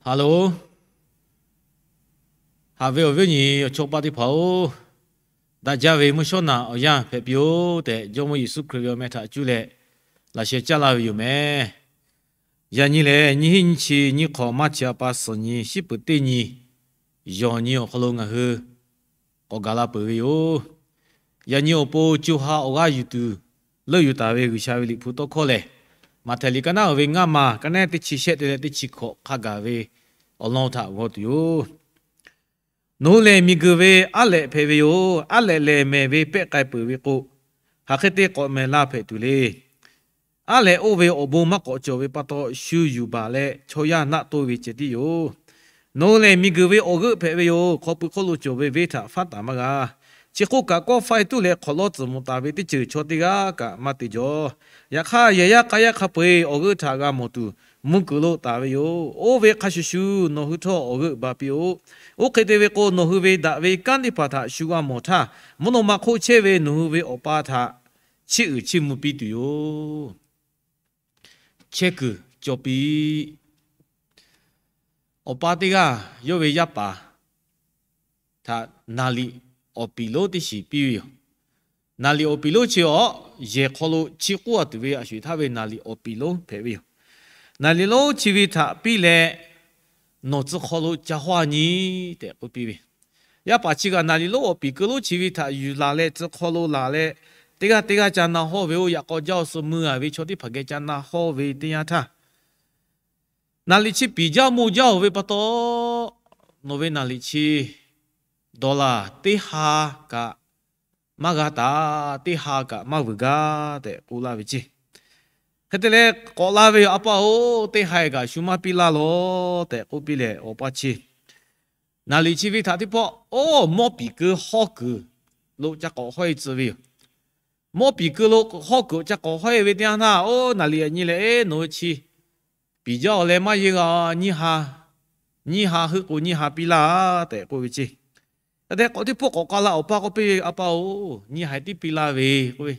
Hello, haꞈ ve awˬ viˉ awˬ nyi awˬ chawˇ paˆ teˇ hpaˍ-oˬ, daꞈ jaˇ ve mvuhˇ shawˉ naꞈ awˬ yanˇ hpehꞈ piˇ-oˆ tehꞈ, Jawˇmawˇ Yeˍsuˆ Hkriꞈ ve awˬ meh htaꞈ cuˇ leh laꞈ sheh caˇ laˇ ve yoˬ meh. Yaꞈ nyi lehˬ, nyiˇ hinˉ nyiˇ chi nyiˇ hk'awꞈ maˇ chi a pa suhˍ nyi shiˉ peuˍ teˇ nyi, yawˬ nyi awˬ hk'aw lo ngaˬ hui k'awꞈ gaˬ la peuˬ ve yoˬ. Yaꞈ nyi awˬ pon co ha awˬ g'aˇ yuˬ tuˬ leuˆ yuˬ taˍ ve G'uiˬsha ve Liꞈ hpu tawˇ hkawˇ lehˬ, Maꞈhtehˍ liꞈ ka naˉ uiˍ ve ngaˇ ma, ka naˉ teˇ chi shehˆ te leh teˇ chi hkawꞈ hk'a gaˬ ve awˬ lawn htaꞈ g'aw tuˬ yoˬ. Nawˬ hui lehˬ miˬguiˬ ve aˉ lehꞈ hpehꞈ ve yoˬ. Aˉ lehꞈ lehˬ, mehˬ ve pehˆ k'ai peuˬ ve k'o, hk'aˬ hk'e te k'awꞈ mehˬ la hpehꞈ tuˬ le. Aˉ lehꞈ oˇ ve awˬ bon maˇ k'awꞈ cawˬ ve pa taw, shu yuˬ baˬ leh chaw yaˇ naˆ toˇ ve ceh tiˉ yoˬ. Nawˬ hui lehˬ miˬguiˬ ve awˬ g'euˆ hpehꞈ ve yoˬ. Hk'aw pui hk'oˆ lo cawˬ ve venˇ htaꞈ faˉ taˍ maˇ g'a. Chi hk'oˆ kaꞈ, kawˆ faiˇ tuˉ leh hk'awꞈ lawˇ tcuhˍ mvuh taˍ ve teˇ ceuˬ chaw teˇ g'aˇ kaꞈ maˇ te jaw. Yaꞈ hk'aˇ, yehˬ yaˇ k'a yaˇ hk'a peu-eˬ awˬ g'euˆ htaꞈ g'a mawˬ tuˬ mvuhˇ kuiˬ lo taˍ ve yoˬ. Oˇ ve hk'a shuˍ shuˍ nawˬ hui htawˇ awˬ g'euˆ ba piˇ-oˆ. Oˇ hk'e te ve k'o, nawˬ hui ve daꞈ ve kanˉ teˇ hpaˍ htaꞈ shu g'a mawˬ htaˇ, mvuhˇ naw ma hk'oˆ chehˇ ve nawˬ hui ve Awˬ pa htaꞈ chiˇ uiˍ chiˇ mvuh piˇ tuˬ yoˬ. Chehˇ kuiˬ cawˬ piˇ. Awˬ pa teˇ g'aˇ yawˇ ve yaˇ paˍ htaꞈ naˍ liꞈ awˬ piˍ lonˉ teˇ shiˍ piˇ ve yoˬ. Naˍ liꞈ awˬ piˍ lonˉ chi awˬ yehˬ hk'aw lo chi k'oˆ a tuˬ ve a sho eˬ htaˇ ve naˍ liꞈ awˬ piˍ lonˉ hpehꞈ ve yoˬ. Naˍ liꞈ lonˉ chi ve htaꞈ piˇ leh, nawˬ tcuh hk'aw lo ca hawˇ a nyi tehꞈ k'oˆ piˇ ve. Yaˇ paˍ chi kaꞈ naˍ liꞈ lonˉ awˬ piˍ keu lonˉ chi ve htaꞈ yuˬ laˬ leh tcuh hk'aw lo laˬ leh, teˇ g'aˇ teˇ g'aˇ ca na hawˇ ve, oˇ yaꞈ k'aw jaˇ awˬ suh mui a ve chaw teˇ hpaˍ geh ca na hawˇ ve teˇ yanˇ htaˇ, naˍ liꞈ chi piˍ jaˇ mvuh jaˇ-oˬ ve pa taw, nawˬ ve naˍ liꞈ chi dollar teˇ ha kaꞈ maˇ g'a taˍ, teˇ ha kaꞈ maˇ vuiˬ gaˇ tehꞈ k'oˆ laˇ ve ceˇ. Hk'e te leh k'awꞈ la ve yoˬ, A pa-oˬ, teˇ ha kaꞈ shu maˇ piˇ laˇ lawˬ tehꞈ k'oˆ piˇ leh, awˬ pa chi naˍ liꞈ chi ve htaꞈ teˇ pawˆ oˇ mawˇ piˍ keu hawˇ kuiˬ lo ca k'awꞈ hawˇ-e tcuh ve yoˬ. Mawˇ piˍ keu lo hawˇ kuiˬ ca k'awꞈ hawˇ-e ve teˇ yanˇ htaˇ, oˇ naˍ liꞈ a nyi leh, Eˬ, nawˬ hui chi piˍ jaˇ-oˬ leh maˇ yeˇ g'a, nyiˇ ha, nyiˇ ha heuˆ k'o nyiˇ ha piˇ laˇ tehꞈ k'oˆ ve ceˇ. Hk'e te k'awꞈ teˇ pawˆ k'awꞈ k'ai la, awˬ pa k'oˆ piˇ ve, A pa-oˬ, nyiˇ ha tiˉ piˇ laˇ ve k'oˆ ve.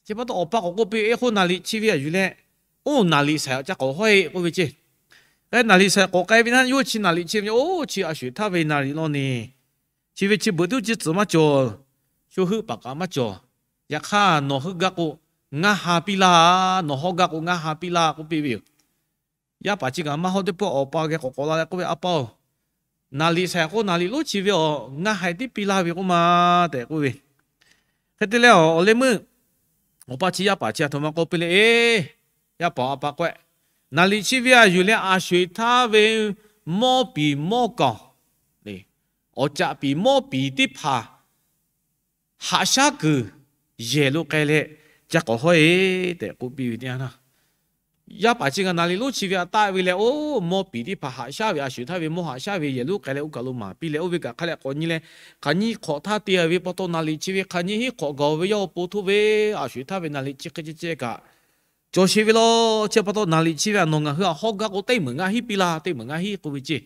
Chi pa taw awˬ pa k'awꞈ k'oˆ piˇ ve, Eˬ, hk'oˆ naˍ liꞈ chi ve a yuˬ leh, oˇ naˍ liꞈ saiˍ awˬ ca k'awꞈ hawˇ-e k'oˆ ve ceˇ. Leh naˍ liꞈ saiˍ k'awꞈ k'ai ve naˇ, yawˇ chi naˍ liꞈ chi ve, oˇ chi a sho eˬ htaˇ ve naˍ liꞈ law neˬ, chi ve chi beuꞈ tuˉ chi tcuhˍ maˇ cawˬ, sho heuˆ paˍ kaꞈ maˇ cawˬ. Yaꞈ hk'aˇ nawˬ heuˆ gaˇ k'o, ngaˇ ha piˇ laˇ, nawˬ hawˇ gaˇ k'o ngaˇ ha piˇ laˇ k'oˆ piˇ ve yoˬ. Yaˇ paˍ chi kaꞈ maˇ hawˇ teˇ pawˆ awˬ pa geh k'awꞈ k'awꞈ la leh k'oˆ ve, A pa-oˬ, naˍ liꞈ saiˍ k'o naˍ liꞈ lonˉ chi ve awˬ ngaˇ ha tiˉ piˇ laˇ ve k'oˆ ma tehꞈ k'oˆ ve. Hk'e te leh awˬ leh meuˇ awˬ pa chi yaˇ paˍ chi a htoꞈ ma k'oˆ piˇ leh, Eˬ, yaˇ paˍ-oˬ, a pa k'oˆ-e, naˍ liꞈ chi ve a yuˬ leh a sho eˬ htaˇ ve mawˇ piˍ mawˇ kaoˬ, awˬ caꞈ piˍ mawˇ piˍ teˇ hpaˍ haꞈ shaˉ kuiˬ yehˬ lo k'ai leh ca k'awꞈ hawˇ-e tehꞈ k'oˆ piˇ ve teˇ yanˇ htaˇ, yaˇ paˍ chi kaꞈ naˍ liꞈ lonˉ chi ve a taˆ ve leh, oˇ mawˇ piˍ teˇ hpaˍ haꞈ shaˉ ve a sho eˬ htaˇ ve mawˇ haꞈ shaˉ ve yehˬ lonˉ k'ai leh oˇ kaˬ lo maˍ piˇ leh, oˇ ve kaꞈ hk'a leh k'awꞈ nyi leh, hk'aˬ nyiˇ hk'awꞈ htaˇ te a ve pa taw, naˍ liꞈ chi ve hk'aˬ nyiˇ hinˉ hk'awꞈ gaˬ ve yawˇ awˬ pon htoˇ ve a sho eˬ htaˇ ve naˍ liꞈ chi hk'e ceh ceh kaꞈ cawˬ sheˍ ve law. Chi pa taw naˍ liꞈ chi ve a nawˬ ngaˬ hui a hawˇ gaˇ k'o teˇ meunˍ ngaˇ hinˉ piˇ laˇ, teˇ meunˍ ngaˇ hinˉ k'oˆ ve ceˇ.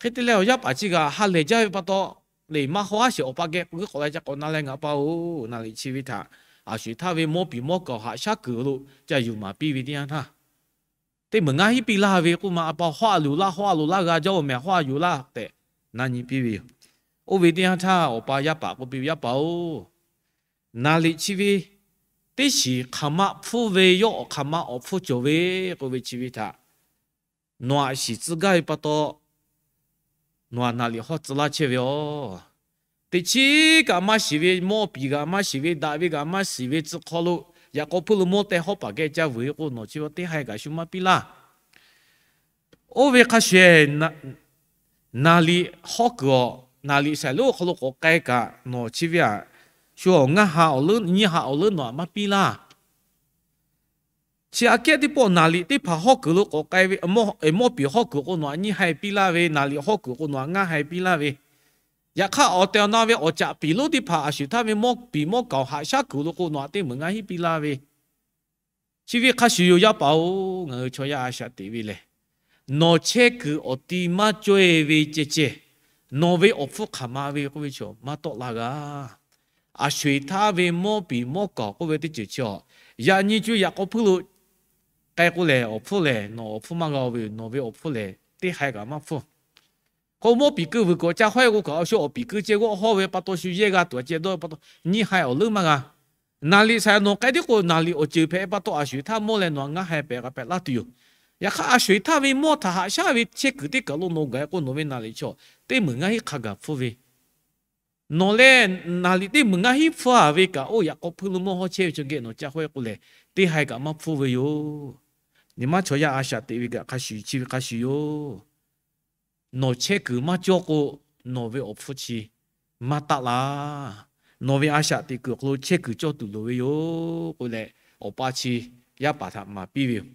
Hk'e te leh awˬ yaˇ paˍ chi kaꞈ ha lehˬ jaˇ ve pa taw, lehˬ maˇ hawˇ haˉ sheˍ awˬ pa geh k'oˆ k'awꞈ la ca k'awꞈ na leh, Ngaˬ pa-oˬ, naˍ liꞈ chi ve htaꞈ a sho eˬ htaˇ ve mawˇ piˍ mawˇ kaoˬ haꞈ shaˉ kuiˬ lo ca yuˬ maˍ piˇ ve teˇ yanˇ htaˇ, teˇ meunˍ ngaˇ hinˉ piˇ laˇ ve k'oˆ ma, A pa-oˬ, hawˇ a loˍ laˇ, hawˇ a loˍ laˇ, g'a jaˇ-oˬ mehˍ, hawˇ a yoˬ laˇ tehꞈ na nyi piˇ ve yoˬ. Oˇ ve teˇ yanˇ htaˇ awˬ pa yaˇ paˍ k'oˆ piˇ ve, Yaˇ paˍ-oˬ, naˍ liꞈ chi ve teˇ shiˍ hk'aˬ ma hpfuhˇ ve yawˇ awˬ hk'aˬ ma awˬ hpfuhˇ cawˬ ve k'oˆ ve chi ve htaꞈ nawˬ aꞈ shiˍ tcuh gaˇ ve pa taw, nawˬ aꞈ naˍ liꞈ hawˇ tcuh laˇ chehˇ ve yoˬ. Teꞈ chiˉ kaꞈ maˇ shiˍ ve, mawˇ piˍ kaꞈ maˇ shiˍ ve, daꞈ ve kaꞈ maˇ shiˍ ve tcuh hk'aw lo, yaꞈ k'aw hpuˇ lo mawˇ teh hawˉ paˍ geh ca vuiˬ ve k'o, nawˬ chi teˇ ha kaꞈ shu maˇ piˇ laˇ. Oˇ ve hk'a shuˍ shuˍ, naˍ liꞈ hawˉ kuiˬ awˬ, naˍ liꞈ saiˍ lonˉ awˬ hk'aw lo k'awꞈ k'ai kaꞈ, nawˬ chi ve aꞈ shu awˬ ngaˇ ha awˬ leuˉ nyiˇ ha awˬ leuˉ nawˬ aꞈ maˇ piˇ laˇ. Chi aꞈ kehˉ teˇ pawˆ naˍ liꞈ teˇ hpaˍ hawˉ kuiˬ lo k'awꞈ k'ai ve, mawˇ piˍ hawˉ kuiˬ k'o nawˬ aꞈ nyiˇ ha piˇ laˇ ve, naˍ liꞈ hawˉ kuiˬ k'o nawˬ aꞈ ngaˇ ha piˇ laˇ ve, yaꞈ hk'aˇ awˬ tehˬ awˬ na ve awˬ caꞈ piˍ lonˉ teˇ hpaˍ a sho eˬ htaˇ ve mawˇ piˍ mawˇ kaoˬ haꞈ shaˉ kuiˬ lo k'o nawˬ aꞈ teˇ meunˍ ngaˇ hinˉ piˇ laˇ ve, chi ve hk'a shuˍ yoˬ. Yaˇ paˍ-oˬ, ngaˬ hui chaw yaˇ a shaꞈ teꞈ ve lehˬ, nawˬ chehˇ kuiˬ awˬ ti maˇ cawˇ-e ve ceh ceh, nawˬ ve awˬ hpfuhˇ hk'aˬ ma ve k'oˆ ve chaw maˇ tawˆ la g'a. A sho eˬ htaˇ ve mawˇ piˍ mawˇ kaoˬ k'oˆ ve teˇ ceuˬ chi awˬ, yaꞈ nyi co yaꞈ k'aw hpuˇ lo K'ai k'o lehˬ, awˬ hpfuhˇ lehˬ nawˬ awˬ hpfuhˇ maˇ g'a-o ve yoˬ. Nawˬ ve awˬ hpfuhˇ lehˬ teˇ haiˬ kaꞈ maˇ hpfuhˇ. K'o mawˇ piˍ keu vuiˬ kuiˬ awˬ ca hawehˇ k'o kaꞈ, awˬ shu awˬ piˍ keu ceh g'awˆ hawˇ ve pa taw, shu yehˇ g'a tuˬ a ceh dawˇ ve pa taw, nyiˇ haiˬ awˬ leuˉ maˇ g'a. Naˍriˍ saiˍ nawˬ k'ai tiˉ k'o, naˍriˍ awˬ ceuˬ hpehꞈ pa taw, a sho-eˬ htaˇ mawˇ leh nawˬ ngaˇ haiˬ pehꞈ k'ai pehꞈ laˇ tuˬ yoˬ. Yaꞈ hk'aˇ, a sho-eˬ htaˇ ve mawˇ htaꞈ haꞈ shaˉ ve chehˇ kuiˬ teˇ kaˬ lo nawˬ gaˬ k'o, nawˬ ve naˍriˍ chaw teˇ meunˍ ngaˇ hinˉ hk'a gaˬ hpfuhˇ ve, nawˬ leh naˍriˍ teˇ meunˍ ngaˇ hinˉ hpfuhˇ a ve kaꞈ, oˇ yaꞈ k'aw hpuˇ lo mawˇ hawˇ chehˇ ve chaw geh nawˬ ca hawehˇ k'o lehˬ, teˇ haiˬ kaꞈ maˇ hpfuhˇ ve yoˬ. Nyi ma chaw yaˇ a shaꞈ teꞈ ve kaꞈ hk'a shuˍ, chi ve hk'a shuˍ yoˬ. Nawˬ chehˇ kuiˬ maˇ cawˇ k'o, nawˬ ve awˬ hpfuhˇ chi maˇ taˆ laˇ. Nawˬ ve a shaꞈ teꞈ kuiˬ awˬ hk'aw lo chehˇ kuiˬ cawˇ tuˬ loˍ ve yoˬ k'oˆ leh, awˬ pa chi yaˇ paˍ htaꞈ maˍ piˇ ve yoˬ.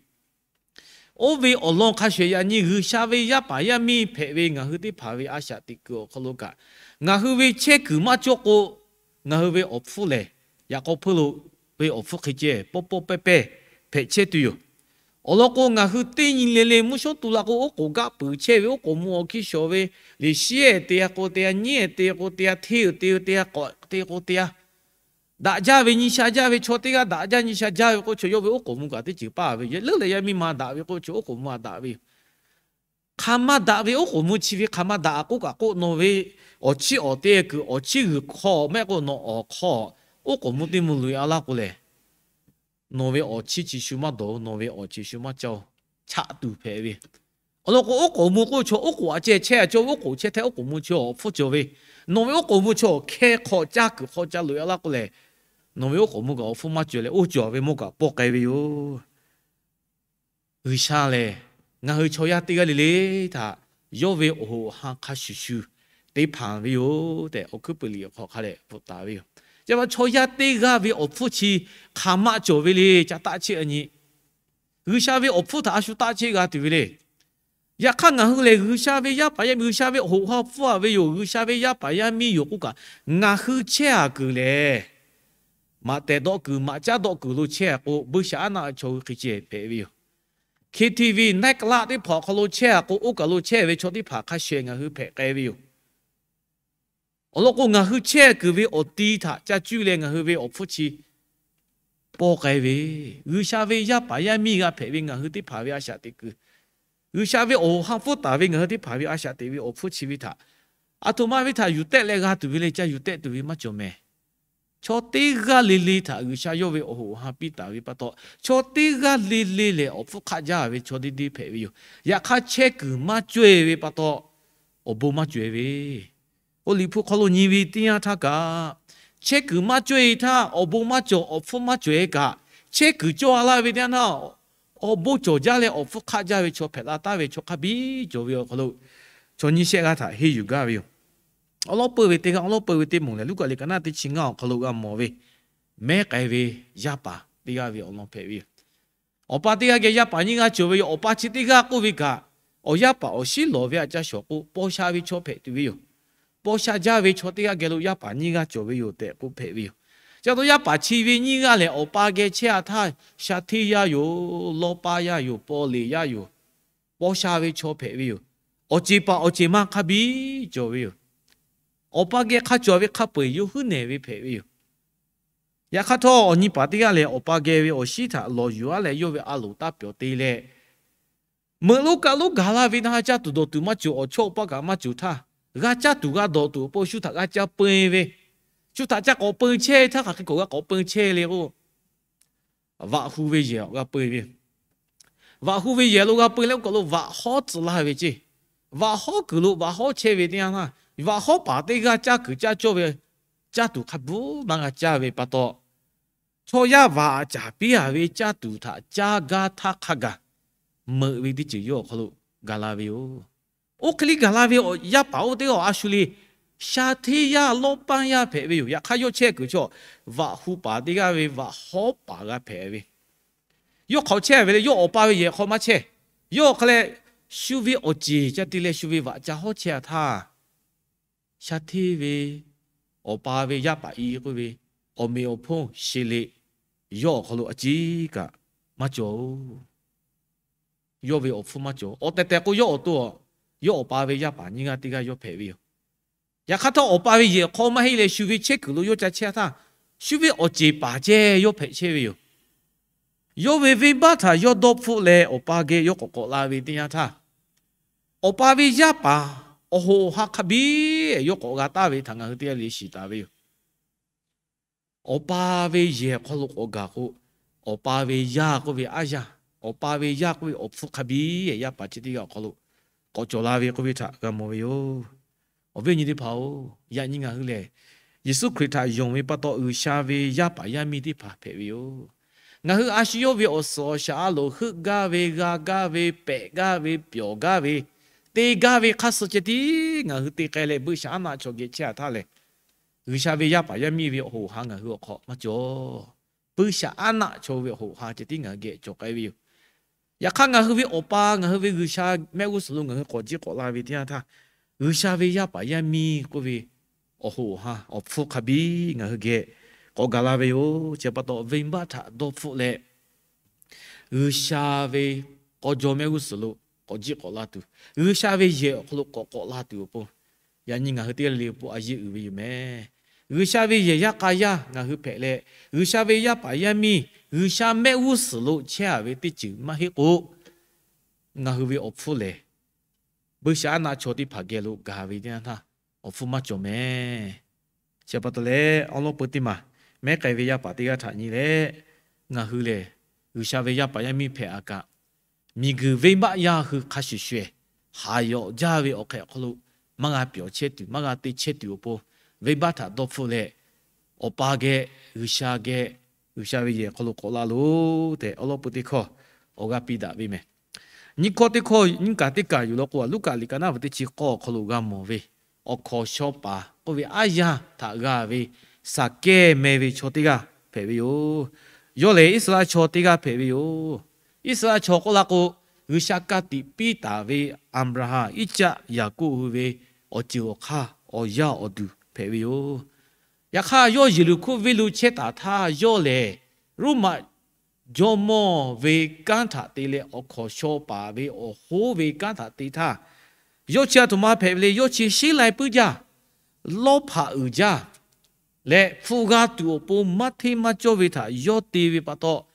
Oˇ ve awˬ lawn hk'a shuˍ yaꞈ nyi G'uiˬsha ve yaˇ paˍ yaˇ miˇ hpehꞈ ve ngaˬ hui teˇ hpaˍ ve a shaꞈ teꞈ kuiˬ awˬ hk'aw lo kaꞈ, ngaˬ hui ve chehˇ kuiˬ maˇ cawˇ k'o, ngaˬ hui ve awˬ hpfuhˇ lehˬ, yaꞈ k'aw hpuˇ lo ve awˬ hpfuhˇ hk'e ceh pawˇ pawˇ pehˇ pehˇ hpehꞈ chehˇ tuˬ yoˬ. Awˬ lawn k'o, ngaˬ hui teˇ nyi le le mvuhˇ shawˉ tu la k'o, oˉ k'oˍ gaˆ peuˬ chehˇ ve, oˉ k'oˍ mvuh awˬ hkiˇ shawˍ ve, liꞈ shiˉ-ehˍ te-a k'o te-a, nyiˉ-ehˍ te k'o te-a, hteˇ-euˬ te-o te-a, k'awꞈ te k'o te-a, daꞈ jaˇ ve nyi sha jaˇ ve chaw teˇ g'aˇ daꞈ jaˇ nyi sha jaˇ ve k'o, chaw yawˇ ve oˉ k'oˍ mvuh kaꞈ teˇ ceuˬ paˇ ve, yawˇ leuˉ leh yaˇ miˇ ma daꞈ ve k'o, chaw oˉ k'oˍ mvuh a daꞈ ve yoˬ. Hk'aˬ ma daꞈ ve oˉ k'oˍ mvuh chi ve hk'aˬ ma daꞈ k'oˆ kaꞈ k'oˆ, nawˬ ve awˬ chiˇ awˬ te kuiˬ awˬ chiˇ g'uiˬ hk'aw mehˆ k'o, nawˬ awˬ hk'aw oˉ k'oˍ mvuh teˇ mvuh loꞈ-e a laˇ k'o lehˬ, nawˬ ve awˬ chiˇ chi shu maˇ dawˬ, nawˬ ve awˬ ceuˬ shu maˇ caˇ-o. Chaꞈ tuˬ hpehꞈ ve. Awˬ lawn k'o, oˉ k'oˍ mvuh k'o, chaw oˉ k'oˍ a ceh chehˇ a cawˇ ve, oˉ k'oˍ chehˇ htehˇ oˉ k'oˍ mvuh chi awˬ hpfuhˇ cawˬ ve, nawˬ ve oˉ k'oˍ mvuh chi awˬ hkeh hk'aw caˇ kuiˬ hk'aw ca loꞈ-e a laˇ k'o lehˬ, nawˬ ve oˉ k'oˍ mvuh kaꞈ awˬ hpfuhˇ maˇ cawˬ leh, oˇ cawˬ ve mawˇ kaꞈ pawˇ k'ai ve yoˬ. G'uiˬsha lehˬ, ngaˬ hui chaw yaˇ teˇ g'aˇ le le htaꞈ yawˇ ve awˬ hoꞈ awˬ han hk'a shuˍ shuˍ te hpanˍ ve yoˬ tehꞈ, Awˬ hkuiˉ puiˍ liꞈ awˬ hk'aw hk'a leh bvuhꞈ taˍ ve yoˬ. Chi pa taw, chaw yaˇ teˇ g'aˇ ve awˬ hpfuhˇ chi hk'aˬ ma cawˬ ve le, ca taˆ cheˆ a nyi. G'uiˬsha ve awˬ hpfuhˇ htaꞈ a shu taˆ cheˆ g'a tuˬ ve le. Yaꞈ hk'aˇ, ngaˬ hui lehˬ G'uiˬsha ve yaˇ paˍ yaˇ miˇ, G'uiˬsha ve awˬ hoꞈ awˬ han hpfuhˇ a ve yoˬ. G'uiˬsha ve yaˇ paˍ yaˇ miˇ yoˬ k'oˆ kaꞈ, ngaˬ hui chehˇ a kuiˬ lehˬ, maꞈ tehˬ dawˆ kuiˬ maꞈ caˉ dawˆ kuiˬ lo chehˇ a k'o, buiˇshaˆaˉnaˆ ve chaw hui hk'e ceh hpehꞈ ve yoˬ. K T V, night club teˇ hpaˍ awˬ hk'aw lo chehˇ a k'o, oˇ kaˬ lo chehˇ ve chaw teˇ hpaˍ hk'a shuˍ ngaˬ hui hpehꞈ k'ai ve yoˬ. Awˬ lawn k'o, ngaˬ hui chehˇ kuiˬ ve awˬ ti htaꞈ ca cuˇ leh ngaˬ hui ve awˬ hpfuhˇ chi pawˇ k'ai ve, G'uiˬsha ve yaˇ paˍ yaˇ miˇ g'a hpehꞈ ve ngaˬ hui teˇ hpaˍ ve a shaꞈ teꞈ kuiˬ, G'uiˬsha ve awˬ hoꞈ han hpfuhˇ taˍ ve ngaˬ hui teˇ hpaˍ ve a shaꞈ teꞈ ve awˬ hpfuhˇ chi ve htaꞈ aˬ htoꞈ ma ve htaꞈ yuˬ tehˆ leh g'a tuˬ ve le, ca yuˬ tehˆ tuˬ ve maˇ cawˬ mehˍ. Chaw teˇ g'aˇ le le htaꞈ G'uiˬsha yawˇ ve awˬ hoꞈ awˬ han piˇ taˍ ve pa taw, chaw teˇ g'aˇ le le lehˬ awˬ hpfuhˇ hk'aˆ jaˇ ve chaw deˇ deˇ hpehꞈ ve yoˬ. Yaꞈ hk'aˇ, chehˇ kuiˬ maˇ cawˇ-e ve pa taw, awˬ bon maˇ cawˬ-e ve. Oˇ liꞈ hpu hk'aw lo nyi ve teˇ yanˇ htaˇ kaꞈ, chehˇ kuiˬ maˇ cawˇ-e htaˇ, awˬ bon maˇ cawˬ, awˬ hpfuhˇ maˇ cawˬ-e kaꞈ, chehˇ kuiˬ cawˇ a laˇ ve teˇ yanˇ htaˇ, awˬ bon cawˬ jaˇ leh awˬ hpfuhˇ hk'aˆ jaˇ ve chaw hpehꞈ la taˍ ve chaw hk'a biˇ cawˬ ve awˬ hk'aw lo, chaw nyiˇ shehˆ g'aˇ htaꞈ henˇ yuˬ gaˇ ve yoˬ. Awˬ lawn peuˬ ve teˇ g'aˇ, awˬ lawn peuˬ ve teˇ moˍ lehˬ, Luˉkaꞈ liꞈ ka naˆ teˇ chi ngaˇ awˬ hk'aw lo g'a mawˬ ve, mehˉ k'ai ve yaˇ paˍ teˇ g'aˇ ve awˬ lawn hpehꞈ ve yoˬ. Awˬ pa teˇ g'aˇ geh yaˇ paˍ nyiˇ g'aˇ cawˬ ve yoˬ. Awˬ pa chi teˇ g'aˇ k'oˆ ve kaꞈ, awˬ yaˇ paˍ awˬ shiˉ lawˬ ve htaꞈ ca shawˍ k'o, paw sha ve chaw hpehꞈ tuˬ ve yoˬ. Paw sha jaˇ ve chaw teˇ g'aˇ geh lo yaˇ paˍ nyiˇ g'aˇ cawˬ ve yoˬ tehꞈ k'oˆ hpehꞈ ve yoˬ. Chi pa taw, yaˇ paˍ chi ve nyiˇ g'aˇ lehˬ, awˬ pa geh chehˇ a htaˇ, sha hteˇ yaˇ yoˬ, lawˇ paˇ yaˇ yoˬ, paw leˬ yaˇ yoˬ, paw sha ve chaw hpehꞈ ve yoˬ. Awˬ ceˬ paˍ awˬ ceˬ ma hk'a biˇ cawˬ ve yoˬ. Awˬ pa geh hk'a cawˬ ve hk'a peu-eˬ yawˇ huiˉ nehˬ ve hpehꞈ ve yoˬ. Yaꞈ hk'aˇ htawˇ, awˬ nyi paˍ teˇ g'aˇ lehˬ, awˬ pa geh ve awˬ shiˉ htaꞈ lawˬ yuˬ-a leh, yawˇ ve a loˍ taˇ pyawˬ te leh, meuꞈ lonˉ kaˆ lonˉ gaˬ la ve na, caˇ tuˬ dawˬ tuˬ maˇ cawˬ, awˬ chawˇ awˬ paˇ kaꞈ maˇ cawˬ htaˇ, g'a caˇ tuˬ g'a dawˬ tuˬ awˬ pon shu htaꞈ g'a ca peu-e ve, shu htaꞈ ca k'awꞈ peu chehˇ htaˇ, hk'aˬ hk'e k'awꞈ g'a k'awꞈ peu chehˇ le k'o, vaꞈ hu ve yehˬ awˬ g'a peu-e ve yoˬ. Vaꞈ hu ve yehˬ lo g'a peu leh, oˇ kaˬ lo vaꞈ hawˉ tcuh laˇ ve ceˇ. Vaꞈ hawˉ kuiˬ lo vaꞈ hawˉ chehˇ ve teˇ yanˇ htaˇ, vaꞈ hawˉ paˍ teˇ g'aˇ caˇ kuiˬ caˇ cawˇ ve, caˇ tuˬ hk'a bvuhˬ maˇ g'a caˇ ve pa taw, chaw yaˇ vaꞈ caˍ piˇ-a ve caˇ tuˬ htaꞈ caˇ gaˇ htaˇ hk'a gaˬ, meuꞈ ve teˇ ceuˬ yawˇ awˬ hk'aw lo gaˬ la ve yoˬ. Oˇ hk'e le gaˬ la ve yaˇ paˍ oˇ teˇ g'aˇ a shu le, sha hteˇ yaˇ lawˇ paˇ yaˇ hpehꞈ ve yoˬ. Yaꞈ hk'aˇ, yawˇ chehˇ kuiˬ chaw vaꞈ hu paˍ teˇ g'aˇ ve vaꞈ hawˉ paˍ g'a hpehꞈ ve. Yawˇ hk'aw chehˇ ve le, yawˇ awˬ pa ve yehˬ hk'aw maˇ chehˇ. Yawˇ hk'a leh shu ve awˬ ceˬ ca te leh shu ve vaꞈ ca hawˉ chehˇ-a htaˇ, sha hteˇ ve awˬ pa ve yaˇ paˍ i k'oˆ ve awˬ meꞈ awˬ hponˇ sheˍ le, yawˇ awˬ hk'aw lo a ciˉ kaꞈ maˇ cawˬ-oˬ. Yawˇ ve awˬ hpfuhˇ maˇ cawˬ. Awˬ tehˬ tehˬ k'o, yawˇ awˬ to, yawˇ awˬ pa ve yaˇ paˍ nyiˇ g'aˇ teˇ g'aˇ yawˇ hpehꞈ ve yoˬ. Yaꞈ hk'aˇ htawˇ, awˬ pa ve yehˬ hk'aw maˇ heˆ leh shu ve chehˇ kuiˬ lo yawˇ ca chehˇ htaˇ, shu ve awˬ ceˬ paˍ ceh yawˇ hpehꞈ chehˇ ve yoˬ. Yawˇ ve venˇbaˆ htaꞈ yawˇ dawˇ hpfuhˆ leh awˬ pa geh yawˇ k'awꞈ k'awꞈ la ve teˇ yanˇ htaˇ, awˬ pa ve yaˇ paˍ awˬ hoꞈ awˬ ha hk'a biˇ yawˇ k'awꞈ g'a taˍ ve htaꞈ ngaˬ hui teˇ g'aˇ le le shiˍ taˍ ve yoˬ. Awˬ pa ve yehˬ awˬ hk'aw lo k'awꞈ gaˬ k'o, awˬ pa ve yaˇ k'oˆ ve aˉ yaˇ, awˬ pa ve yaˇ k'oˆ ve awˬ hpfuhˇ hk'a biˇ yaˇ paˍ chi teˇ g'aˇ awˬ hk'aw lo k'awꞈ cawˬ la ve k'oˆ ve htaꞈ g'a mawˬ ve yoˬ. Awˬ viˉ awˬ nyi teˇ hpaˍ-oˬ, yaꞈ nyi ngaˬ hui lehˬ, Yeˍsuˆ Hkriꞈ htaꞈ yonˍ ve pa taw G'uiˬsha ve yaˇ paˍ yaˇ miˇ teˇ hpaˍ hpehꞈ ve yoˬ. Ngaˬ hui a shu yawˇ ve awˬ suhˍ awˬ shaˍ a loˍ heuˆ gaˇ ve, g'a gaˇ ve, pehꞈ gaˇ ve, pyawˬ gaˇ ve, te gaˇ ve hk'aˇ suh ceh tiˉ ngaˬ hui te k'ai leh buiˇshaˆaˉnaˆ chaw geh chehˇ-a htaˇ lehˬ, G'uiˬsha ve yaˇ paˍ yaˇ miˇ ve awˬ hoꞈ awˬ ha ngaˬ hui awˬ hk'aw maˇ cawˬ. Buiˇshaˆaˉnaˆ chaw ve awˬ hoꞈ awˬ ha ceh tiˉ ngaˬ hui geh cawˬ k'ai ve yoˬ. Yaꞈ hk'aˇ ngaˬ hui ve awˬ pa, ngaˬ hui ve G'uiˬsha mehˆ g'uˇ suhˍ lo ngaˬ hui k'awꞈ jiˆ k'awꞈ la ve teˇ yanˇ htaˇ, G'uiˬsha ve yaˇ paˍ yaˇ miˇ k'oˆ ve awˬ hoꞈ awˬ ha awˬ hpfuhˇ hk'a biˇ ngaˬ hui geh k'awꞈ gaˬ la ve yoˬ. Chi pa taw venˇbaˆ htaꞈ dawˇ hpfuhˆ leh, G'uiˬsha ve k'aw jaw mehˆ g'uˇ suhˍ lo k'awꞈ jiˆ k'awꞈ la tuˬ, G'uiˬsha ve yehˬ awˬ hk'aw lo k'awꞈ k'awꞈ la tuˬ awˬ pon, yaꞈ nyi ngaˬ hui teˇ g'aˇ le le awˬ pon a yeˇ uiˍ ve yoˬ mehˍ. G'uiˬsha ve yehˬ yaˇ k'a yaˇ ngaˬ hui hpehꞈ leh, G'uiˬsha ve yaˇ paˍ yaˇ miˇ G'uiˬsha mehˆ g'uˇ suhˍ lo chehˇ-a ve teˇ ceuˬ maˇ heˆ k'o, ngaˬ hui ve awˬ hpfuhˇ lehˬ, buiˇshaˆaˉnaˆ chaw teˇ hpaˍ geh lo gaˬ ve teˇ yanˇ htaˇ, awˬ hpfuhˇ maˇ cawˬ mehˍ. Chi pa taw leh awˉ lawˉ peu teˇ maˬ mehˉ k'ai ve yaˇ paˍ teˇ g'aˇ htaꞈ nyi leh, ngaˬ hui lehˬ G'uiˬsha ve yaˇ paˍ yaˇ miˇ hpehꞈ-a kaꞈ, miˬguiˬ venˇbaˆ yaˇ hui hk'a shuˍ shuˍ-eˬ haˍ yawꞈ jaˇ ve awˬ hk'e awˬ hk'aw lo maˇ g'a pyawˬ chehˇ tuˬ, maˇ g'a te chehˇ tuˬ awˬ pon, venˇbaˆ htaꞈ dawˇ hpfuhˆ leh, awˬ pa geh, G'uiˬsha geh, G'uiˬsha ve yehˬ hk'aw lo k'awꞈ la loˬ tehꞈ awˉ lawˉ peu teˇ hkawˇ awˬ g'aˇ piˇ daꞈ ve mehˍ. Nyiˇ hkawˇ teˇ hkawˇ nyiˇ kaˬ teˇ kaˬ yuˬ law k'o, Luˉkaꞈ liꞈ ka naˉ ve teˇ chi k'awˇ awˬ hk'aw lo g'a mawˬ ve, awˬ hkawnˍ shaw paˍ k'oˆ ve aˉ yaˇ htaꞈ g'a ve Saˍkehˇ meh ve chaw teˇ g'aˇ hpehꞈ ve yoˬ. Yawˇ lehˬ Iˉsaˍreˍlaˆ chaw teˇ g'aˇ hpehꞈ ve yoˬ. Iˉsaˍreˍlaˆ chaw k'oˆ la k'o, G'uiˬsha ka tiꞈ piˇ taˍ ve Aˍbraˍhanˍ, Iˉcaˆ, Yaˍkoˆ hui ve awˬ ceuˬ awˬ hk'aˇ awˬ yaˇ awˬ duˬ hpehꞈ ve yoˬ. Yaꞈ hk'aˇ, yawˇ Yeˍriˍhkoˇ venˇ lo chehˇ taˍ htaˇ, yawˇ lehˬ Roˉmaꞈ jawˇmawˇ ve kanˉ htaꞈ te leh awˬ hkawnˍ shaw paˍ ve awˬ hoˉ ve kanˉ htaꞈ te htaˇ, yawˇ chi a htoꞈ ma hpehꞈ ve le. Yawˇ chi sheˉ lai puiˉ jaˇ, lawˇ hpaꞈ uiˍ jaˇ leh, hpu g'a tuˬ awˬ pon maˇ hteˇ maˇ cawˇ ve htaꞈ yawˇ te ve pa taw,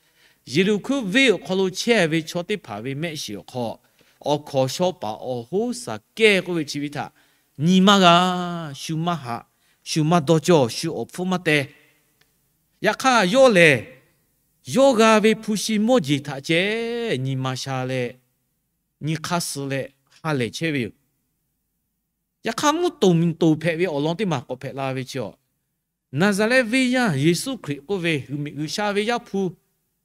Yeˍriˍhkoˇ venˇ awˬ hk'aw lo chehˇ ve chaw teˇ hpaˍ ve mehˆ shiˍ awˬ hk'aw, awˬ hkawnˍ shaw paˍ awˬ hoˉ Saˍkehˇ k'oˆ ve chi ve htaꞈ nyi maˇ g'a, shu maˇ haꞈ, shu maˇ dawˇ cawˇ, shu awˬ hpfuhˇ maˇ teh. Yaꞈ hk'aˇ, yawˇ lehˬ yawˇ g'a ve hpu shi mawˇ jeˬ htaꞈ ceh nyi ma sha leh, nyi hk'aˇ suh leh ha lehˬ chehˇ ve yoˬ. Yaꞈ hk'aˇ, mvuhˇ toˍ miˬ toˍ hpehꞈ ve awˬ lawn teˇ maˬ k'awꞈ hpehꞈ la ve chi-a, Naˍzaˍrehˆ venˇ yaˇ Yeˍsuˆ Hkriꞈ k'oˆ ve G'uiˬsha ve Yaˇ hpu,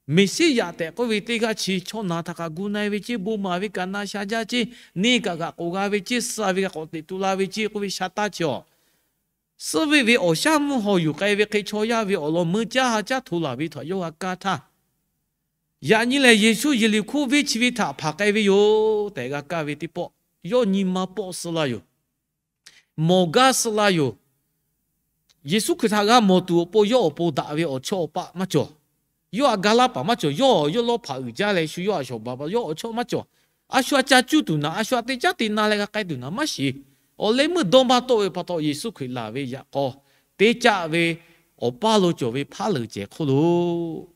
Meˍsiˉyaꞈ tehꞈ k'oˆ ve teˇ g'aˇ chi chaw naˬ htaꞈ kaꞈ gu na-e ve ceˇ, bon maˍ ve kaꞈ na sha jaˇ ceˇ, neˇ kaꞈ g'aꞈ k'oˍ g'a ve ceˇ, suh ve g'a k'awꞈ teꞈ tu la ve ceˇ k'oˆ ve sha taˇ chi-a, suhˆ veˆ ve awˬ shaˉ mvuhˇ haw yuˬ k'ai ve hk'e chaw yaˇ ve awˬ lawn meuˇ caˇ ha caˉ hto laˬ ve htaꞈ yawˇ g'a kaˇ htaˇ, yaꞈ nyi lehˬ Yeˍsuˆ Yeˍriˍhkoˇ venˇ chi ve htaꞈ hpanˍ k'ai ve yoˬ tehꞈ g'a kaˇ ve teˇ pawˆ, yawˇ nyi ma pawˆ suh la yoˬ. Mawˬ gaˇ suh la yoˬ. Yeˍsuˆ Hkriꞈ htaꞈ g'a mawˬ tuˬ awˬ pon yawˇ awˬ pon daꞈ ve awˬ chawˇ awˬ paˆ maˇ cawˬ. Yawˇ htaꞈ ga laˇ paˍ maˇ cawˬ. Yawˇ, yawˇ lawˇ hpaꞈ uiˍ jaˇ leh shu yawˇ htaꞈ shawˍ baˬ pa, yawˇ awˬ chawˇ maˇ cawˬ. A shu a ca cuˇ tuˬ naˍ, a shu a teˇ caˉ te na leh g'a k'ai tuˬ naˍ maˇ shiˍ. Awˬ leh meuˇ dawˇ maˇ tawˆ ve pa taw, Yeˍsuˆ Hkriꞈ laˬ ve yaꞈ k'aw teˇ caˆ ve awˬ paˇ lo cawˬ ve hpaˉ leuˬ cehˬ hk'oˆ lo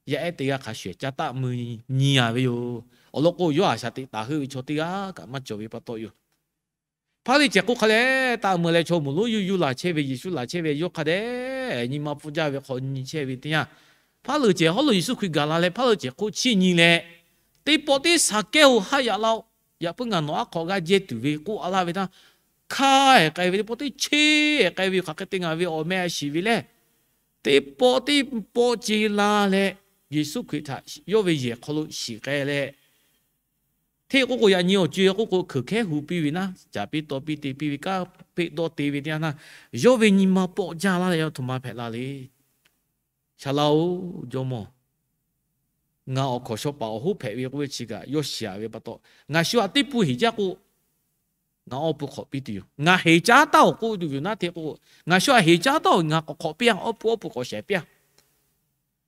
yaˇ ehˉ teˇ g'aˇ hk'a shuˍ ca taˆ mui nyi-a ve yoˬ. Awˬ lawn k'o, yawˇ a shaꞈ teꞈ taˍ heuˆ ve chaw teˇ g'aˇ kaꞈ maˇ cawˬ ve pa taw yoˬ. Hpaˉ leuˬ cehˬ hk'oˆ hk'a leh taˆ mui leh chaw moˍ lonˉ yuˇ yuˇ laˬ chehˇ ve, Yeˍsuˆ laˬ chehˇ ve yawˇ hk'a dehꞈ nyi ma pfuhˇ jaˇ ve hk'aw nyi chehˇ ve teˇ yanˇ, hpaˉ leuˬ cehˬ hawˉ lo Yeˍsuˆ Hkriꞈ gaˬ la leh hpaˉ leuˬ cehˬ hk'oˆ chiˇ nyi leh, teˇ pawˆ teˇ Saˍkehˇ-oˬ, haˆ yaꞈ laˇ-oˆ. Yaꞈ puiˉ ngaˬ nawˬ aˉ hk'aw g'aˇ jehˇ tuˬ ve k'oˆ a laˇ ve htaˇ, hkanˇ-ehˍ k'ai ve teˇ pawˆ teˇ cheˇ-ehˍ k'ai ve yoˬ. Hk'aˬ hk'e te ngaˬ ve awˬ meh a shiˍ ve lehˬ, teˇ pawˆ teˇ pawˆ ce la leh, Yeˍsuˆ Hkriꞈ htaꞈ yawˇ ve yehˬ hk'aw lo shiˍ k'ai leh, hteˇ k'oˆ k'o yaꞈ nyi awˬ co-e k'oˆ k'o hkeuˬ hkehˉ hu piˇ ve naˉ, caˍ piˇ taw piˇ te piˇ ve kanˉ peˆ dawˇ te ve teˇ yanˇ htaˇ, yawˇ ve nyi ma pawˆ jaˇ laˇ leh yawˇ htoꞈ ma hpehꞈ la le. Shaˍ laˇ-oˬ, jawˇmawˇ, ngaˬ awˬ hkawnˍ shaw paˍ awˬ hoˉ hpehꞈ ve k'oˆ ve chi kaꞈ yawˇ shiˍ-a ve pa taw, ngaˬ shu htaꞈ teˇ pun heˍ caˉ k'o, ngaˬ awˇ pun hk'awꞈ piˇ tuˬ yoˬ. Ngaˬ heˍ caˉ taˇ-oˬ k'oˆ tuˬ yoˬ naˉ hteˇ k'o, ngaˬ shu htaꞈ heˍ caˉ taˇ-oˬ, ngaˬ k'awꞈ hk'awꞈ piˇ-a, awˇ pun awˇ pun k'awꞈ shehˍ piˇ-a.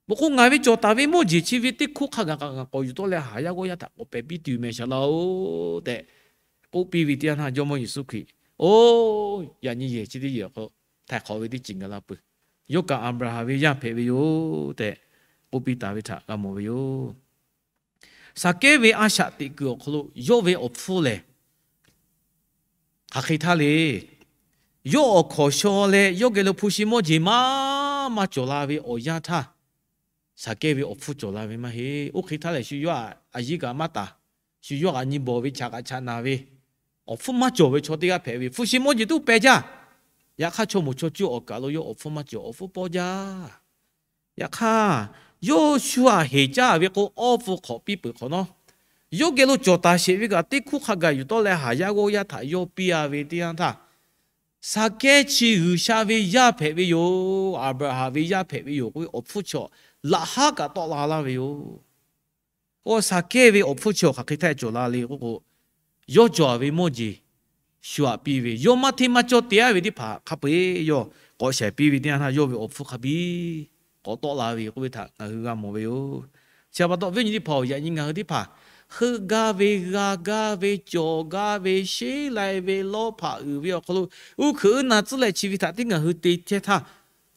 Maˬ k'o, ngaˬ ve cawˬ taˍ ve mawˇ jeˬ chi ve teˇ hkoˇ hk'a gaˬ kaꞈ ngaˬ k'awꞈ yuˬ tawˆ leh haˍ yaˇ g'awˇ yaˇ htaꞈ k'awꞈ pehˬ piˇ tuˬ yoˬ mehˬ, shaˍ laˇ-oˬ tehꞈ k'oˆ piˇ ve teˇ yanˇ htaˇ, Jawˇmawˇ Yeˍsuˆ Hkriꞈ, oˇ, yaꞈ nyi yehˬ chi teˇ yehˬ awˬ hk'aw htaiˍ hk'awꞈ ve teˇ ceuˬ ngaˬ la peuˬ. Yawˇ kaꞈ Aˍbraˍhanˍ ve yaˇ hpehꞈ ve yoˬ tehꞈ, k'oˆ piˇ taˍ ve htaꞈ g'a mawˬ ve yoˬ. Saˍkehˉ ve a shaꞈ teꞈ kuiˬ awˬ hk'aw lo yawˇ ve awˬ hpfuhˇ lehˬ, hk'aˬ hk'e htaˇ le, yawˇ awˬ hkawnˍ shaw leh yawˇ geh lo hpu shi mawˇ jeˬ maˇ maˇ cawˬ la ve awˬ yanˇ htaˇ, Saˍkehˉ ve awˬ hpfuhˇ cawˬ la ve maˇ heˆ. Oˇ hk'e htaˇ lehˬ, shu yawˇ htaꞈ a yiˉ kaꞈ maˇ taˍ, shu yawˇ htaꞈ nyi bawˬ ve, chaꞈ kaꞈ chaꞈ naˍ ve, awˬ hpfuhˇ maˇ cawˬ ve chaw teˇ g'aˇ hpehꞈ ve, hpu shi mawˇ jeˬ tuˉ peh jaˇ. Yaꞈ hk'aˇ, chaw moˍ chaw cuˇ awˬ kaˬ lo yawˇ awˬ hpfuhˇ maˇ cawˬ, awˬ hpfuhˇ pawˇ jaˇ. Yaꞈ hk'aˇ, yawˇ shu htaꞈ heˍ caˇ ve k'o, awˇ pfuh hk'awꞈ piˇ peuˬ hk'awꞈ nawˉ, yawˇ geh lo cawˬ taˍ sheˍ ve kaꞈ teˇ hkuˇ hk'a gaˬ yuˬ tawˆ leh haˍ yaˇ g'awˇ yaˇ htaꞈ yawˇ piˇ a ve teˇ yanˇ htaˇ, Saˍkehˉ chi G'uiˬsha ve yaˇ hpehꞈ ve yoˬ, Aˍbraˍhanˍ ve yaˇ hpehꞈ ve yoˬ k'oˆ ve awˬ hpfuhˇ chi laꞈ haˉ kaꞈ tawˆ la laˇ ve yoˬ. Oˇ Saˍkehˉ ve awˬ hpfuhˇ chi hk'aˬ hk'e htaˇ cawˬ la le k'oˆ k'o, yawˇ cawˬ ve mawˇ jeˬ shu htaꞈ piˇ ve, yawˇ maˇ hteˇ maˇ cawˇ te a ve teˇ hpaˍ hk'a peu-eˬ yawˇ k'awꞈ shaiˍ piˇ ve teˇ yanˇ htaˇ, yawˇ ve awˬ hpfuhˇ hk'a biˇ k'awꞈ tawˆ la ve k'oˆ ve htaꞈ ngaˬ hui g'a mawˬ ve yoˬ. Chi pa taw, viˉ nyi teˇ hpaˍ-oˬ, yaꞈ nyi ngaˬ hui teˇ hpaˍ heuˆ gaˇ ve, g'a gaˇ ve, cawˬ gaˇ ve, sheˉ lai ve, lawˇ hpaꞈ uiˍ ve awˬ hk'aw lo, uˇ hkuiꞈ uiˉ na tcuhˉ leh chi ve htaꞈ tiˉ ngaˬ hui te chehˇ htaˇ,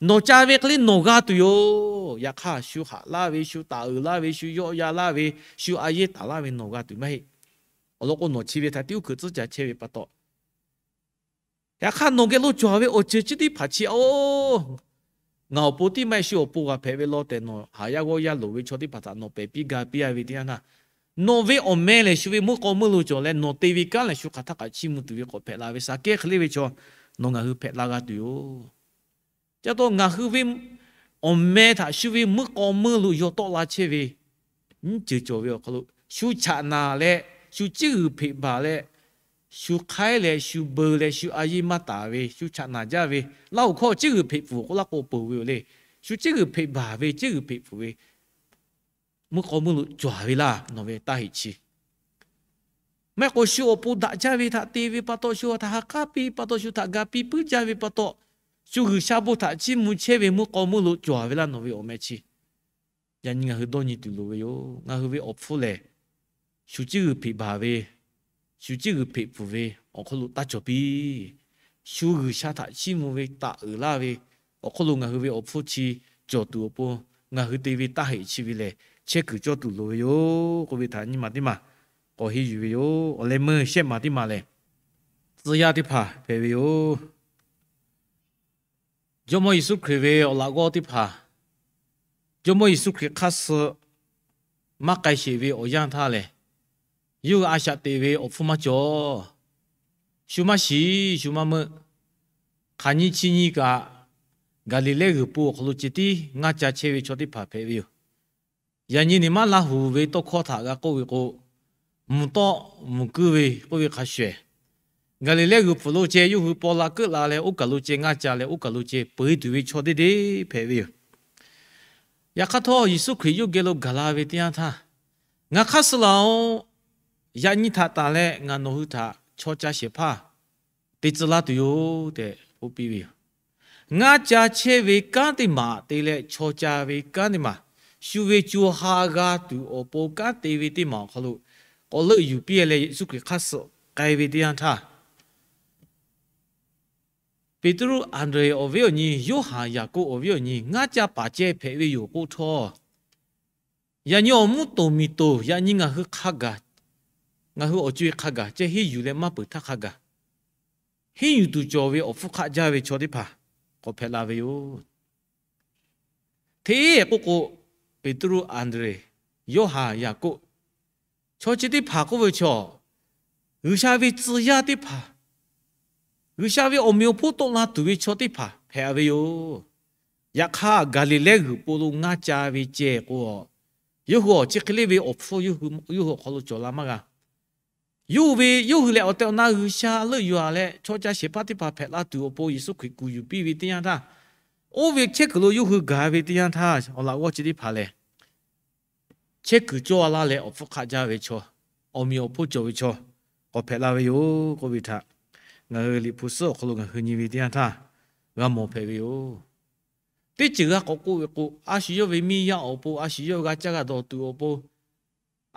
nawˬ ca ve hk'e le nawˬ g'a tuˬ yoˬ. Yaꞈ hk'aˇ, shu haꞈ laˇ ve, shu taˍ uiˍ laˇ ve, shu yawˆ yan laˇ ve, shu a yehˇ taˍ laˇ ve nawˬ g'a tuˬ maˇ heˆ. Awˬ lawn k'o, nawˬ chi ve htaꞈ tiˉ uˇ hkuiꞈ tcuhˉ ca chehˇ ve pa taw, yaꞈ hk'aˇ, nawˬ geh lo cawˬ ve awˬ ceuˬ chi teˇ hpaˍ chi, oˇ, ngaˬ awˬ pon tiˉ maˇ heˆ, shu awˬ pon g'a hpehꞈ ve law tehꞈ nawˬ haˍ yaˇ g'awˇ yaˇ loˍ ve chaw teˇ hpaˍ htaꞈ nawˬ pehˬ piˇ ga piˇ a ve teˇ yanˇ htaˇ, nawˬ ve awˬ meh lehˬ shu ve meuˇ k'aw meuˇ lo cawˬ leh, nawˬ te ve kanˉ lehˬ shu hk'aˬ htaˇ kaꞈ chiˇ mvuh tuˬ ve k'awꞈ hpehꞈ la ve Saˍkehˉ hk'e le ve chaw, nawˬ ngaˬ hui hpehꞈ la g'a tuˬ yoˬ. Ca taw ngaˬ hui ve awˬ meh htaꞈ shu ve meuˇ k'aw meuˇ lo yaw tawˆ la chehˇ ve nyiˇ ceuˬ cawˬ ve awˬ hk'aw lo, shu chaꞈ naˍ leh, shu ciˉ g'uiˬ hpeꞈ baˬ leh, shu hk'aiˉ leh shu beu leh shu a yehˇ maˇ taˍ ve, shu chaꞈ naˍ jaˇ ve, laˇ hoꞈ hkawˇ ciˉ g'uiˬ hpeꞈ pfuhˍ k'oˆ laˇ k'o peuˬ ve yoˬ le. Shu ciˉ g'uiˬ hpeꞈ baˬ ve, ciˉ g'uiˬ hpeꞈ pfuhˍ ve meuˇ k'aw meuˇ lo cawˬ ve laˇ, nawˬ ve taˇ heꞈ chi. Maˇ heˆ k'o, shu awˬ pon daꞈ jaˇ ve htaꞈ te ve pa taw, shu htaꞈ ha k'aˉ piˇ pa taw, shu htaꞈ ga piˇ puiˉ jaˇ ve pa taw, shu G'uiˬsha bon htaꞈ chiˇ mvuh chehˇ ve meuˇ k'aw meuˇ lo cawˬ ve laˇ, nawˬ ve awˬ meh chi. Yaꞈ nyi ngaˬ hui dawˇ nyi tuˬ loˍ ve yoˬ. Ngaˬ hui ve awˬ hpfuhˇ lehˬ, shu ciˉ g'uiˬ hpeꞈ baˬ ve, shu ciˉ g'uiˬ hpeꞈ pfuhˍ ve awˬ hk'aw lo taˇ cawˬ piˇ. Shu G'uiˬsha htaꞈ chiˇ mvuh ve, taˍ uiˍ laˇ ve awˬ hk'aw lo ngaˬ hui ve awˬ hpfuhˇ chi cawˬ tuˬ awˬ pon, ngaˬ hui te ve taˇ heꞈ chi ve lehˬ, chehˇ kuiˬ cawˇ tuˬ loˍ ve yoˬ k'oˆ ve htaꞈ nyi ma teˇ maˬ k'awꞈ henˇ yuˬ ve yoˬ. Awˬ leh meuˇ shehˆ maˬ teˇ maˬ lehˬ, tcuh yaˇ teˇ hpaˍ hpehꞈ ve yoˬ. Jawˇmawˇ Yeˍsuˆ Hkriꞈ ve awˬ laꞈ g'awˇ teˇ hpaˍ, Jawˇmawˇ Yeˍsuˆ Hkriꞈ hk'aˇ suh maˇ k'ai sheˍ ve awˬ yanˇ htaˇ lehˬ, yawˇ hui a shaꞈ teꞈ ve awˬ hpfuhˇ maˇ cawˬ. Shu maˇ shiˍ, shu maˇ meuˆ. Hk'aˬ nyi chi nyi kaꞈ, Gaˍliˍlehˇ g'uiˬ po awˬ hk'aw lo ceh tiˉ ngaˇ ca chehˇ ve chaw teˇ hpaˍ hpehꞈ ve yoˬ. Yaꞈ nyi niˬ maˉ Laˇ huˍ ve tawˇ hkawˇ htaꞈ g'a k'oˆ ve k'o, mvuhˬ tawˆ mvuhˬ kuiˇ ve k'oˆ ve hk'a shuˍ, Gaˍliˍlehˇ g'uiˬ pfuhˍ lo ceh yawˇ hui paw la keuˆ la leh, oˇ kaˬ lo ceh ngaˇ ca leh, oˇ kaˬ lo ceh peu eˬ tuˬ ve chaw deˇ deˇ hpehꞈ ve yoˬ. Yaꞈ hk'aˇ htawˇ, Yeˍsuˆ Hkriꞈ yawˇ geh lo gaˬ la ve teˇ yanˇ htaˇ, Ngaˬ hk'aˇ suh laˬ-oꞈ. Yaꞈ nyi htaꞈ tanˬ leh ngaˬ nawˬ hui htaꞈ chaw ca shehˍ hpaˇ te tcuh laˇ tuˬ yoˬ tehꞈ k'oˆ piˇ ve yoˬ. Ngaˇ ca chehˇ ve kanˉ teˇ maˬ te leh chaw ca ve kanˉ teˇ maˬ, shu ve co ha g'a tuˬ awˬ pon kanˉ te ve teˇ maˬ awˬ hk'aw lo k'awꞈ leuˆ yuˬ piˇ leh Yeˍsuˆ Hkriꞈ hk'aˇ suh k'ai ve teˇ yanˇ htaˇ, Peˍtruˆ, Anˍdrehˍ awˬ viˉ awˬ nyi, Yoˇhanˬ, Yaˍkoˆ awˬ viˉ awˬ nyi ngaˇ ca paˍ ceh hpehꞈ ve yoˬ k'oˆ htawˇ, yaꞈ nyi awˬ mvuhˇ toˍ miˬ toˍ yaꞈ nyi ngaˬ hui hk'a gaˬ, ngaˬ hui awˬ co-e hk'a gaˬ ceh henˇ yuˬ leh maˇ peuˬ htaˇ hk'a gaˬ, henˇ yuˬ tuˬ cawˬ ve awˬ hpfuhˇ hk'aˆ jaˇ ve chaw teˇ hpaˍ k'awꞈ hpehꞈ la ve yoˬ. Hteˇ k'oˆ k'o, Peˍtruˆ, Anˍdrehˍ, Yoˇhanˬ, Yaˍkoˆ, chaw chi teˇ hpaˍ k'oˆ ve chaw, G'uiˬsha ve tcuh yaˇ teˇ hpaˍ, G'uiˬsha ve awˬ meꞈ awˬ hponˇ tawˆ la tuˬ ve chaw teˇ hpaˍ hpehꞈ ve yoˬ. Yaꞈ hk'aˇ, Gaˍliˍlehˇ g'uiˬ po lo ngaˇ ca ve ceh k'o, yawˇ hui awˬ chi hk'e le ve awˬ hpfuhˇ yawˇ hui awˬ hk'aw lo cawˬ la maˇ g'a. Yawˇ hui ve, yawˇ hui lehˬ awˬ tehˬ awˬ na G'uiˬsha leuˆ yuˬ-a leh chaw ca shehˍ hpaˇ teˇ hpaˍ hpehꞈ la tuˬ awˬ pon Yeˍsuˆ Hkriꞈ kuˬ yuˬ piˇ ve teˇ yanˇ htaˇ, oˇ ve chehˇ kuiˬ lo yawˇ hui gaˬ ve teˇ yanˇ htaˇ, awˬ laꞈ g'awˇ chi teˇ hpaˍ lehˬ, chehˇ kuiˬ cawˇ laˇ leh awˬ hpfuhˇ hk'aˆ jaˇ ve chaw, awˬ meꞈ awˬ hponˇ cawˬ ve chaw k'awꞈ hpehꞈ la ve yoˬ k'oˆ ve htaꞈ ngaˬ hui Liꞈ hpu suhˉ awˬ hk'aw lo ngaˬ hui nyi ve teˇ yanˇ htaˇ g'a mawˬ hpehꞈ ve yoˬ. Teˇ ceuˬ g'a k'awꞈ k'oˆ ve k'o, a shu yawˇ ve miˇ yaˇ awˬ pon, a shu yawˇ g'a caˇ g'a dawˬ tuˬ awˬ pon,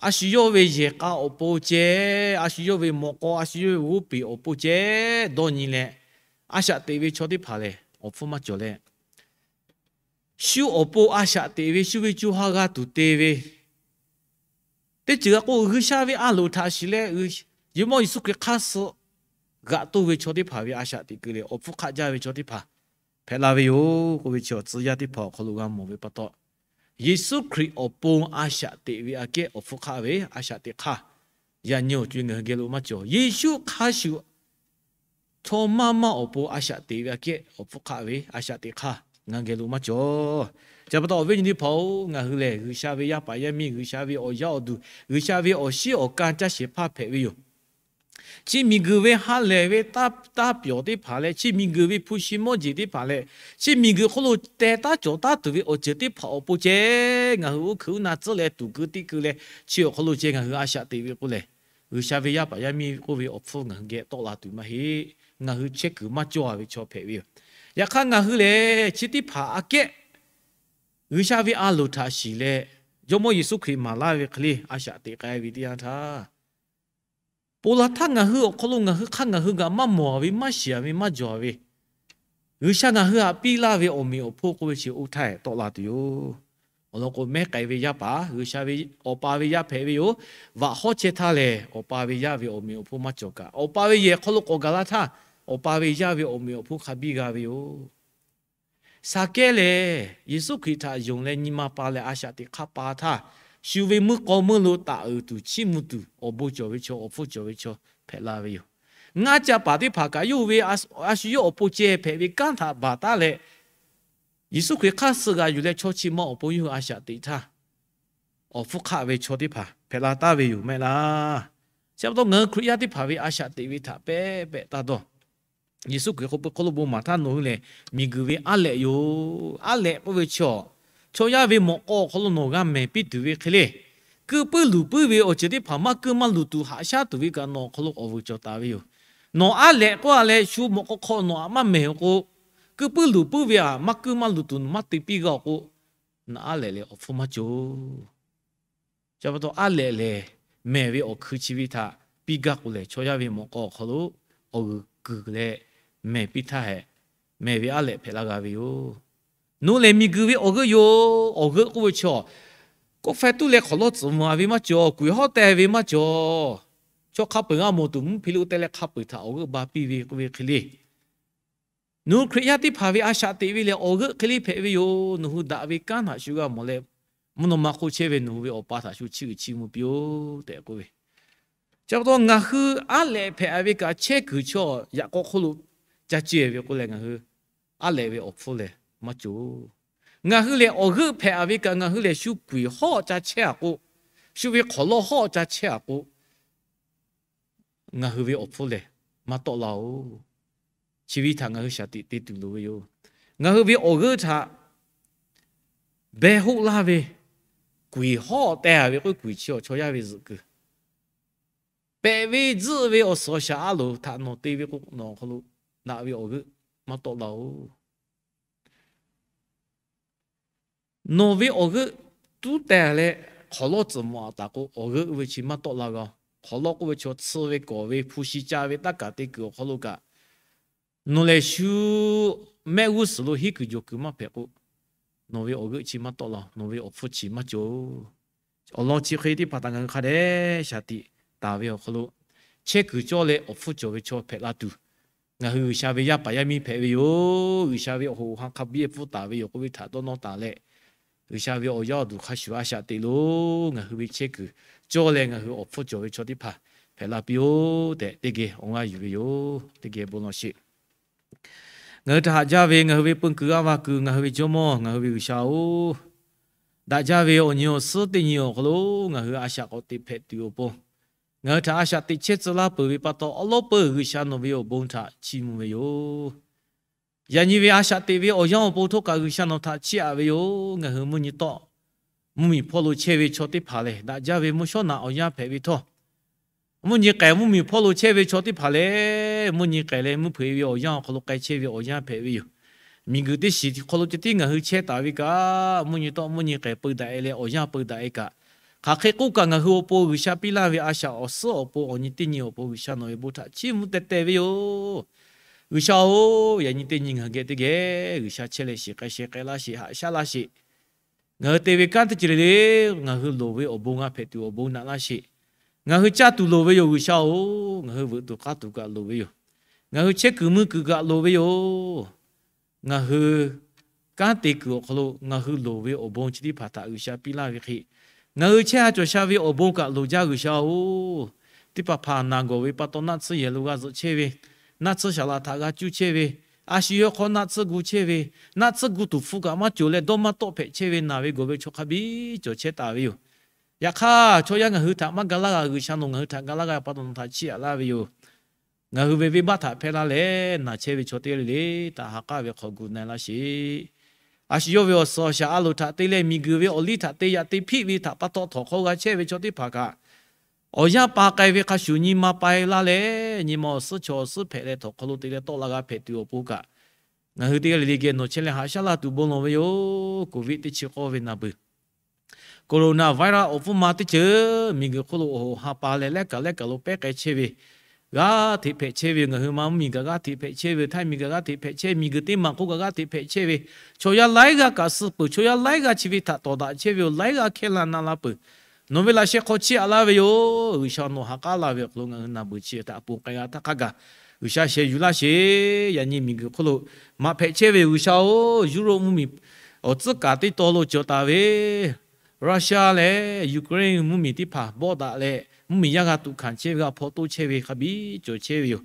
a shu yawˇ ve yehˬ k'a awˬ pon ceh, a shu yawˇ ve mawꞈ k'aw, a shu yawˇ ve g'oˇ peˍ awˬ pon ceh dawˇ nyi leh, a shaꞈ teꞈ ve chaw teˇ hpaˍ lehˬ awˬ hpfuhˇ maˇ cawˬ leh, shu awˬ pon a shaꞈ teꞈ ve shu ve co ha g'a tuˬ te ve, teˇ ceuˬ g'a k'o, G'uiˬsha ve a loˍ htaꞈ shiˍ leh, Jawˇmawˇ Yeˍsuˆ Hkriꞈ hk'aˇ suh g'aꞈ toˇ ve chaw teˇ hpaˍ ve a shaꞈ teꞈ keu leh awˬ hpfuhˇ hk'aˆ jaˇ ve chaw teˇ hpaˍ hpehꞈ la ve yoˬ k'oˆ ve chi awˬ tcuh yaˇ teˇ hpaˍ awˬ hk'aw lo g'a mawˬ ve pa taw, Yeˍsuˆ Hkriꞈ awˬ pon a shaꞈ teꞈ ve aꞈ kehˉ awˬ hpfuhˇ hk'aˆ ve a shaꞈ teꞈ hk'aˇ, yaꞈ nyi awˬ co ngaˬ hui geh lo maˇ cawˬ. Yeˍsuˆ hk'a shuˍ chaw maˇ maˇ awˬ pon a shaꞈ teꞈ ve aꞈ kehˉ awˬ hpfuhˇ hk'aˆ ve a shaꞈ teꞈ hk'aˇ ngaˬ hui geh lo maˇ cawˬ. Chi pa taw awˬ viˉ nyi teˇ hpaˍ-oˬ, ngaˬ hui lehˬ G'uiˬsha ve yaˇ paˍ yaˇ miˇ, G'uiˬsha ve awˬ yaˇ awˬ duˬ, G'uiˬsha ve awˬ shiˉ awˬ kan caˇ shehˍ hpaˇ hpehꞈ ve yoˬ. Chi miˬguiˬ ve ha lehˬ ve taˇ pyawˬ teˇ hpaˍ leh, chi miˬguiˬ ve hpu shi mawˇ jeˬ teˇ hpaˍ leh, chi miˬguiˬ hk'oˆ lo teh taˉ cawˬ taˉ tuˬ ve awˬ ceuˬ teˇ hpaˍ awˬ pon ceh, ngaˬ hui oˇ hkui uˉ na tcuhˉ leh tuˍ keu tiˆ keu leh, chi awˬ hk'aw lo ceh ngaˬ hui a shaꞈ teꞈ ve k'o lehˬ, G'uiˬsha ve yaˇ paˍ yaˇ miˇ k'oˆ ve awˬ hpfuhˇ ngaˬ hui geh tawˆ la tuˬ maˇ heˆ. Ngaˬ hui chehˇ kuiˬ maˇ cawˇ ve chaw hpehꞈ ve yoˬ. Yaꞈ hk'aˇ ngaˬ hui lehˬ chi teˇ hpaˍ aꞈ kehˉ G'uiˬsha ve a loˍ htaꞈ shiˍ leh, Jawˇmawˇ Yeˍsuˆ Hkriꞈ maˍ laˇ ve hk'e le a shaꞈ teꞈ k'ai ve teˇ yanˇ htaˇ, ponˬ laˬ htaˇ ngaˬ hui awˬ hk'aw lo ngaˬ hui hk'aˇ ngaˬ hui kaꞈ maˇ mawˬ ve, maˇ shiˍ ve, maˇ jawˬ ve, G'uiˬsha ngaˬ hui htaꞈ piˇ laˇ ve awˬ meꞈ awˬ hponˇ k'oˆ ve chi oˇ htaˇ tawˆ la tuˬ yoˬ. Awˬ lawn k'o, mehˉ k'ai ve yaˇ paˍ G'uiˬsha ve Awˬ pa ve yaˇ hpehꞈ ve yoˬ. Vaꞈ hawˉ chehˇ htaˇ lehˬ, Awˬ pa ve yaˇ ve awˬ meꞈ awˬ hponˇ maˇ cawˬ kaꞈ, Awˬ pa ve yehˬ hk'aw lo k'awꞈ gaˬ la htaˇ, Awˬ pa ve yaˇ ve awˬ meꞈ awˬ hponˇ hk'a biˇ g'a ve yoˬ. Saˍkehˇ lehˬ, Yeˍsuˆ Hkriꞈ htaꞈ yonˍ leh nyi ma pa leh a shaꞈ teꞈ hk'aˇ pa htaˇ, shu ve meuˇ k'aw meuˇ lo taˍ uiˍ tuˬ chiˇ mvuh tuˬ awˬ bon cawˬ ve chaw, awˬ hpfuhˇ cawˬ ve chaw hpehꞈ la ve yoˬ. Ngaˇ ca paˍ teˇ hpaˍ kaꞈ yawˇ hui ve a shu yawˇ awˬ pon ceh hpehꞈ ve kanˉ htaꞈ baˬ taˉ leh, Yeˍsuˆ Hkriꞈ hk'aˇ suh g'aꞈ yuˬ leh chaw chi ma awˬ pon yawˇ hui a shaꞈ teꞈ htaˇ, awˬ hpfuhˇ hk'aˆ ve chaw teˇ hpaˍ hpehꞈ la taˍ ve yoˬ mehˆ laˇ. Chi pa taw ngaˬ hui Hkriꞈ yaˇ teˇ hpaˍ ve a shaꞈ teꞈ ve htaꞈ pehˉ pehꞈ taˇ dawˇ. Yeˍsuˆ Hkriꞈ k'oˆ peuˬ hk'oˆ lo bon maˍ htaˇ, nawˬ hui lehˬ miˬguiˬ ve aˉ lehꞈ yoˬ. Aˉ lehꞈ k'oˆ ve chaw, chaw yaˇ ve mawꞈ k'aw awˬ hk'aw lo nawˬ g'a mehˬ piˇ tuˬ ve hk'e le, keu puiˉ luˬ puiˉ ve awˬ ceuˬ teˇ hpaˍ maˇ keu maˇ luˬ tuˬ haꞈ shaˉ tuˬ ve kaꞈ nawˬ awˬ hk'aw lo awˬ vuiˬ cawˬ taˍ ve yoˬ. Nawˬ aˉ lehꞈ k'oˆ a leh shu mawꞈ k'aw hk'aw nawˬ aꞈ maˇ mehˬ awˬ k'o, keu puiˉ luˬ puiˉ ve aꞈ maˇ keu maˇ luˬ tuˬ nawˬ maˇ te piˇ g'a awˬ k'o, nawˬ aˉ lehꞈ lehˬ awˬ hpfuhˇ maˇ cawˬ. Chi pa taw aˉ lehꞈ lehˬ, mehˬ ve awˬ hkui chi ve htaꞈ piˇ gaˇ k'o lehˬ, chaw yaˇ ve mawꞈ k'aw awˬ hk'aw lo awˬ g'uiˬ kuiˬ leh mehˬ piˇ htaˇ hehꞈ, mehˬ ve aˉ lehꞈ hpehꞈ la g'a ve yoˬ. Nawˬ lehˬ miˬguiˬ ve awˬ g'euˆ yoˬ. Awˬ g'euˆ k'oˆ ve chaw, k'oˆ feh tuˉ leh hk'awꞈ lawˇ tcuhˍ mvuh a ve maˇ cawˬ. Kuiˬ hawˉ teh ve maˇ cawˬ. Chaw hk'a peu-eˬ g'a mawˬ tuˬ mvuhˇ hpe lo te leh hk'a peu-eˬ htaꞈ awˬ g'euˆ ba piˇ ve k'oˆ ve hk'e le, nawˬ hui Hkriꞈ yaˇ teˇ hpaˍ ve a shaꞈ teꞈ ve lehˬ awˬ g'euˆ hk'e le hpehꞈ ve yoˬ. Nawˬ hui daꞈ ve kanˉ htaꞈ shu g'a mawˬ leh, mvuhˇ naw ma hk'oˆ chehˇ ve nawˬ hui ve Awˬ pa htaꞈ shu chiˇ uiˍ chiˇ mvuh piˇ-oˆ tehꞈ k'oˆ ve. Chi pa taw ngaˬ hui aˉ lehꞈ hpehꞈ ve kaꞈ chehˇ kuiˬ chaw yaꞈ k'aw hk'oˆ lo ca ceh ve k'o lehˬ, ngaˬ hui aˉ lehꞈ ve awˬ hpfuhˇ lehˬ maˇ cawˬ. Ngaˬ hui lehˬ awˬ g'euˆ hpehꞈ ve kaꞈ ngaˬ hui lehˬ shu kuiˬ hawˉ ca chehˇ a k'o, shu ve hk'awꞈ lawˇ hawˉ ca chehˇ a k'o, ngaˬ hui ve awˬ hpfuhˇ lehˬ maˇ tawˆ la-oˬ. Chi ve htaꞈ ngaˬ hui shaˍ tiꞈ te tuˬ loˍ ve yoˬ. Ngaˬ hui ve awˬ g'euˆ htaꞈ beh hoˆ laˇ ve kuiˬ hawˉ teh a ve k'oˆ kuiˬ chi awˬ chaw yaˇ ve zuhꞈ kuiˬ, pehꞈ ve tzuhˆ ve awˬ suhˍ awˬ shaˍ a loˍ htaꞈ nawˬ te ve k'o, nawˬ awˬ hk'aw lo daꞈ ve awˬ g'euˆ maˇ tawˆ la-oˬ. Nawˬ ve awˬ g'euˆ tuˉ teh leh hk'awꞈ lawˇ tcuhˍ mawꞈ aꞈ taˍ k'o, awˬ g'euˆ ve chi maˇ tawˆ la g'a-oˬ. Hk'awꞈ lawˇ k'oˆ ve chaw tsuh ve kawˍ ve hpu shi ca ve taˇ kaˬ te kuiˬ awˬ hk'aw lo kaꞈ, nawˬ lehˬ shu mehˆ g'uˇ suhˍ lo henˇ kuiˬ jawˬ kuiˬ maˇ hpehꞈ k'o, nawˬ ve awˬ g'euˆ chi maˇ tawˆ la, nawˬ ve awˬ hpfuhˇ chi maˇ cawˬ. Awˬ lawn chi hk'e teˇ hpaˍ htaꞈ ngaˬ hui hk'a dehꞈ shaˍ tiꞈ taˍ ve awˬ hk'aw lo, chehˇ kuiˬ cawˇ leh awˬ hpfuhˇ cawˬ ve chaw hpehꞈ la tuˬ, ngaˬ hui G'uiˬsha ve yaˇ paˍ yaˇ miˇ hpehꞈ ve yoˬ. G'uiˬsha ve awˬ hoꞈ awˬ ha hk'a biˇ pfuhˇ taˍ ve yoˬ k'oˆ ve htaꞈ dawˇ nawˇ taˍ leh, G'uiˬsha ve awˬ yaˇ awˬ duˬ hk'a shuˍ a shaꞈ teꞈ lo, ngaˬ hui ve chehˇ kuiˬ cawˇ leh ngaˬ hui awˬ hpfuhˇ cawˬ ve chaw teˇ hpaˍ hpehꞈ la piˇ-oˆ tehꞈ teˇ geh awˬ g'aˇ yuˬ ve yoˬ. Teˇ geh bon lawˬ sheˍ. Ngaˬ hui htaꞈ haꞈ jaˇ ve ngaˬ hui ve peu kuiˬ g'aˇ va kuiˬ ngaˬ hui ve Jawˇmawˇ, ngaˬ hui ve G'uiˬsha-oˬ, daꞈ jaˇ ve awˬ nyi awˬ suhˉ teˇ nyi awˬ hk'aw lo ngaˬ hui a shaꞈ k'awꞈ teꞈ hpehꞈ tuˬ awˬ pon, ngaˬ hui htaꞈ a shaꞈ teꞈ chehˇ tcuh laˇ peuˬ ve pa taw, awˉ lawˉ peuˬ G'uiˬsha nawˬ ve awˬ bon htaꞈ chiˇ mvuh ve yoˬ. Yaꞈ nyi ve a shaꞈ teꞈ ve awˬ yanˇ awˬ pon htawˇ kaꞈ G'uiˬsha nawˬ htaꞈ chiˇ aꞈ ve yoˬ. Ngaˬ hui mvuhˇ nyi tawˆ mvuhˇmiˬ hpawˇ lo chehˇ ve chaw teˇ hpaˍ lehˬ, daꞈ jaˇ ve mvuhˇ shawˉ naꞈ awˬ yanˇ hpehꞈ ve htawˇ, mvuhˇ nyi k'ehˬ mvuhˇmiˬ hpawˇ lo chehˇ ve chaw teˇ hpaˍ lehˬ, mvuhˇ nyi k'ehˬ leh mvuhˇ hpeuꞈ ve awˬ yanˇ awˬ hk'aw lo k'ai chehˇ ve awˬ yanˇ hpehꞈ ve yoˬ. Miˬguiˬ teˇ shiˍ hk'aw lo ceh tiˉ ngaˬ hui chehˇ taˍ ve kaꞈ, mvuhˇ nyi tawˆ mvuhˇ nyi k'ehˬ peu daꞈ e leh awˬ yanˇ peu daꞈ e kaꞈ, hk'aˬ hk'e k'oˆ kaꞈ ngaˬ hui awˬ pon G'uiˬsha piˇ laˇ ve a shaꞈ awˬ suhˉ awˬ pon awˬ nyi teˇ nyi awˬ pon G'uiˬsha nawˬ ve bon htaꞈ chiˇ mvuh teh teh ve yoˬ. G'uiˬsha-oˬ, yaꞈ nyi teˇ nyi ngaˬ hui geh teˇ geh G'uiˬsha chehˇ leh shiˍ k'ai sheh k'ai laˇ sheˍ, haꞈ shaˉ laˇ sheˍ. Ngaˬ hui te ve kanˉ teˇ ceuˬ le le, ngaˬ hui loˍ ve awˬ bon g'a hpehꞈ tuˬ awˬ bon naꞈ laˇ sheˍ. Ngaˬ hui caˇ tuˬ loˍ ve yoˬ, G'uiˬsha-oˬ, ngaˬ hui veuꞈ tuˬ k'aˉ tuˬ kaꞈ loˍ ve yoˬ. Ngaˬ hui chehˇ kuiˬ mui kuiˬ kaꞈ loˍ ve yoˬ. Ngaˬ hui kanˉ te kuiˬ awˬ hk'aw lo ngaˬ hui loˍ ve awˬ bon chi teˇ hpaˍ htaꞈ G'uiˬsha piˇ laˇ ve hk'e, ngaˬ hui chehˇ ha cawˬ sha ve awˬ bon kaꞈ loˍ jaˇ, G'uiˬsha-oˬ. Teˇ hpaˍ hpaˍ naˬ gawˬ ve pa taw naˆ tsuhˇ yehˬ lo g'a zuhꞈ chehˇ ve, naˆ tsuhˇ shaˍ laꞈ htaꞈ g'a cuˇ chehˇ ve, a shu yawˇ hk'aw naˆ tsuhˇ gu chehˇ ve, naˆ tsuhˇ gu tuˬ hpfuh kaꞈ maˇ cawˬ leh dawˇ maˇ tawˆ hpehꞈ chehˇ ve, naˬ ve gawˬ ve chaw hk'a biˇ cawˬ chehˇ taˍ ve yoˬ. Yaꞈ hk'aˇ, chaw yaˇ ngaˬ hui htaꞈ maˇ ga laˇ g'a, G'uiˬsha nawˬ ngaˬ hui htaꞈ ga laˇ g'a pa taw nawˬ htaꞈ chiˇ aꞈ laˇ ve yoˬ. Ngaˬ hui ve venˇbaˆ htaꞈ hpehˇ laˇ leh naˬ chehˇ ve chaw teˇ g'aˇ le le htaꞈ ha k'aˉ ve hk'aw gu na-e laˇ sheˍ. A shu yawˇ ve awˬ suhˍ awˬ shaˍ a loˍ htaꞈ te leh miˬguiˬ ve awˬ liˇ htaꞈ te yaꞈ te hpiˆ ve htaꞈ pa taw htawnˍ hk'aw g'a chehˇ ve chaw teˇ hpaˍ kaꞈ, awˬ yanˇ pa k'ai ve hk'a shuˍ nyi ma pai laˇ leh, nyi ma awˬ suhˉ chaw awˬ suhˉ hpehꞈ leh htawnˍ hk'aw lo te leh tawˆ la g'a hpehꞈ tuˬ awˬ pon kaꞈ, ngaˬ hui teˇ g'aˇ le le geh nawˬ chehˇ leh haꞈ shaˉ laˇ tuˬ bon lawˬ ve yoˬ. Covid teˇ chi k'awˇ ve naˬ beuˬ, Corona virus awˬ pfuhˇ ma teˇ ceuˬ miˬguiˬ hk'oˆ lo awˬ hoꞈ ha pa leh lehˉ kaꞈ lehˉ kaꞈ lo pehˉ k'ai chehˇ ve, g'aˇ hteꞈ hpehꞈ chehˇ ve yoˬ. Ngaˬ hui ma mvuhˇmiˬ kaꞈ g'aˇ hteꞈ hpehꞈ chehˇ ve yoˬ. Htaiˇ miˬ kaꞈ g'aˇ hteꞈ hpehꞈ chehˇ ve, miˬguiˬ teˇ maˬ hk'oˆ kaꞈ g'aˇ hteꞈ hpehꞈ chehˇ ve, chaw yaˇ laiˉ g'aˇ kaꞈ suh peuˬ, chaw yaˇ laiˉ g'aˇ chi ve htaꞈ tawˍ daꞈ chehˇ ve yoˬ. Laiˉ g'aˇ hkehˇ la na la peuˬ, nawˬ ve laꞈ sheh hk'aw chiˇ aꞈ laˇ ve yoˬ. G'uiˬsha nawˬ ha k'aˉ laˇ ve awˬ hk'aw lo ngaˬ hui naˬ beuˬ chi htaꞈ ponˬ k'ai g'a htaˇ hk'a gaˬ, G'uiˬsha sheh yuˬ laˇ sheˍ. Yaꞈ nyi miˬguiˬ hk'oˆ lo maꞈ hpehꞈ chehˇ ve yoˬ. G'uiˬsha-oˬ, Europe mvuhˇmiˬ awˬ tcuhˉ kaˍ teˇ taw lo cawˬ taˍ ve Russia leh Ukraine mvuhˇmiˬ teˇ hpaˍ bawˆ daꞈ leh, mvuhˇmiˬ yaˇ g'a tuꞈ hkanˍ chehˇ ve, g'a hpaw toˇ chehˇ ve hk'a biˇ cawˬ chehˇ ve yoˬ.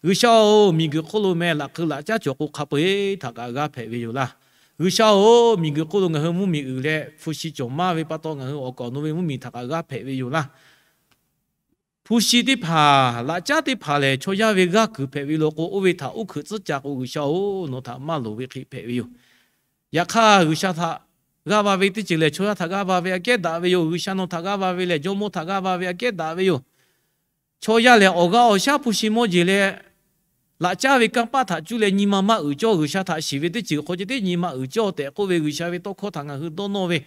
G'uiˬsha-oˬ, miˬguiˬ hk'oˆ lo meh laꞈ hk'eu laꞈ caˉ cawˬ k'o hk'a peu-eˬ htaꞈ kaꞈ g'aˇ hpehꞈ ve yoˬ laˇ. G'uiˬsha-oˬ, miˬguiˬ hk'oˆ lo ngaˬ hui mvuhˇmiˬ uiˍ leh hpu shi cawˬ maˇ ve pa taw, ngaˬ hui awˬ kaˍ awˬ nu ve mvuhˇmiˬ htaꞈ kaꞈ g'aˇ hpehꞈ ve yoˬ laˇ. Hpu shi teˇ hpaˍ, laꞈ caˉ teˇ hpaˍ lehˬ, chaw yaˇ ve g'aˇ kuiˬ hpehꞈ ve lo k'o, oˇ ve htaꞈ uˉ hkuiꞈ tcuhˉ ca k'o, G'uiˬsha-oˬ, nawˬ htaꞈ maˇ loˍ ve hk'e hpehꞈ ve yoˬ. Yaꞈ hk'aˇ, G'uiˬsha htaꞈ g'aˇ va ve teˇ ceuˬ lehˬ, chaw yaˇ htaꞈ g'aˇ va ve aꞈ kehˉ daꞈ ve yoˬ. G'uiˬsha nawˬ htaꞈ g'aˇ va ve lehˬ, Jawˇmawˇ htaꞈ g'aˇ va ve aꞈ kehˉ daꞈ ve yoˬ. Chaw yaˇ lehˬ, awˬ g'aˇ awˬ shaˉ hpu shi mawˇ jeˬ leh, laꞈ caˉ ve kanˇ paˆ htaꞈ cuˇ leh nyi ma maˇ uiˍ cawˇ. G'uiˬsha htaꞈ shiˍ ve teˇ ceuˬ hk'aw ceh tiˉ nyi ma uiˍ cawˇ tehꞈ k'oˆ ve, G'uiˬsha ve tawˇ hkawˇ htaꞈ ngaˬ hui dawˇ nawˇ ve,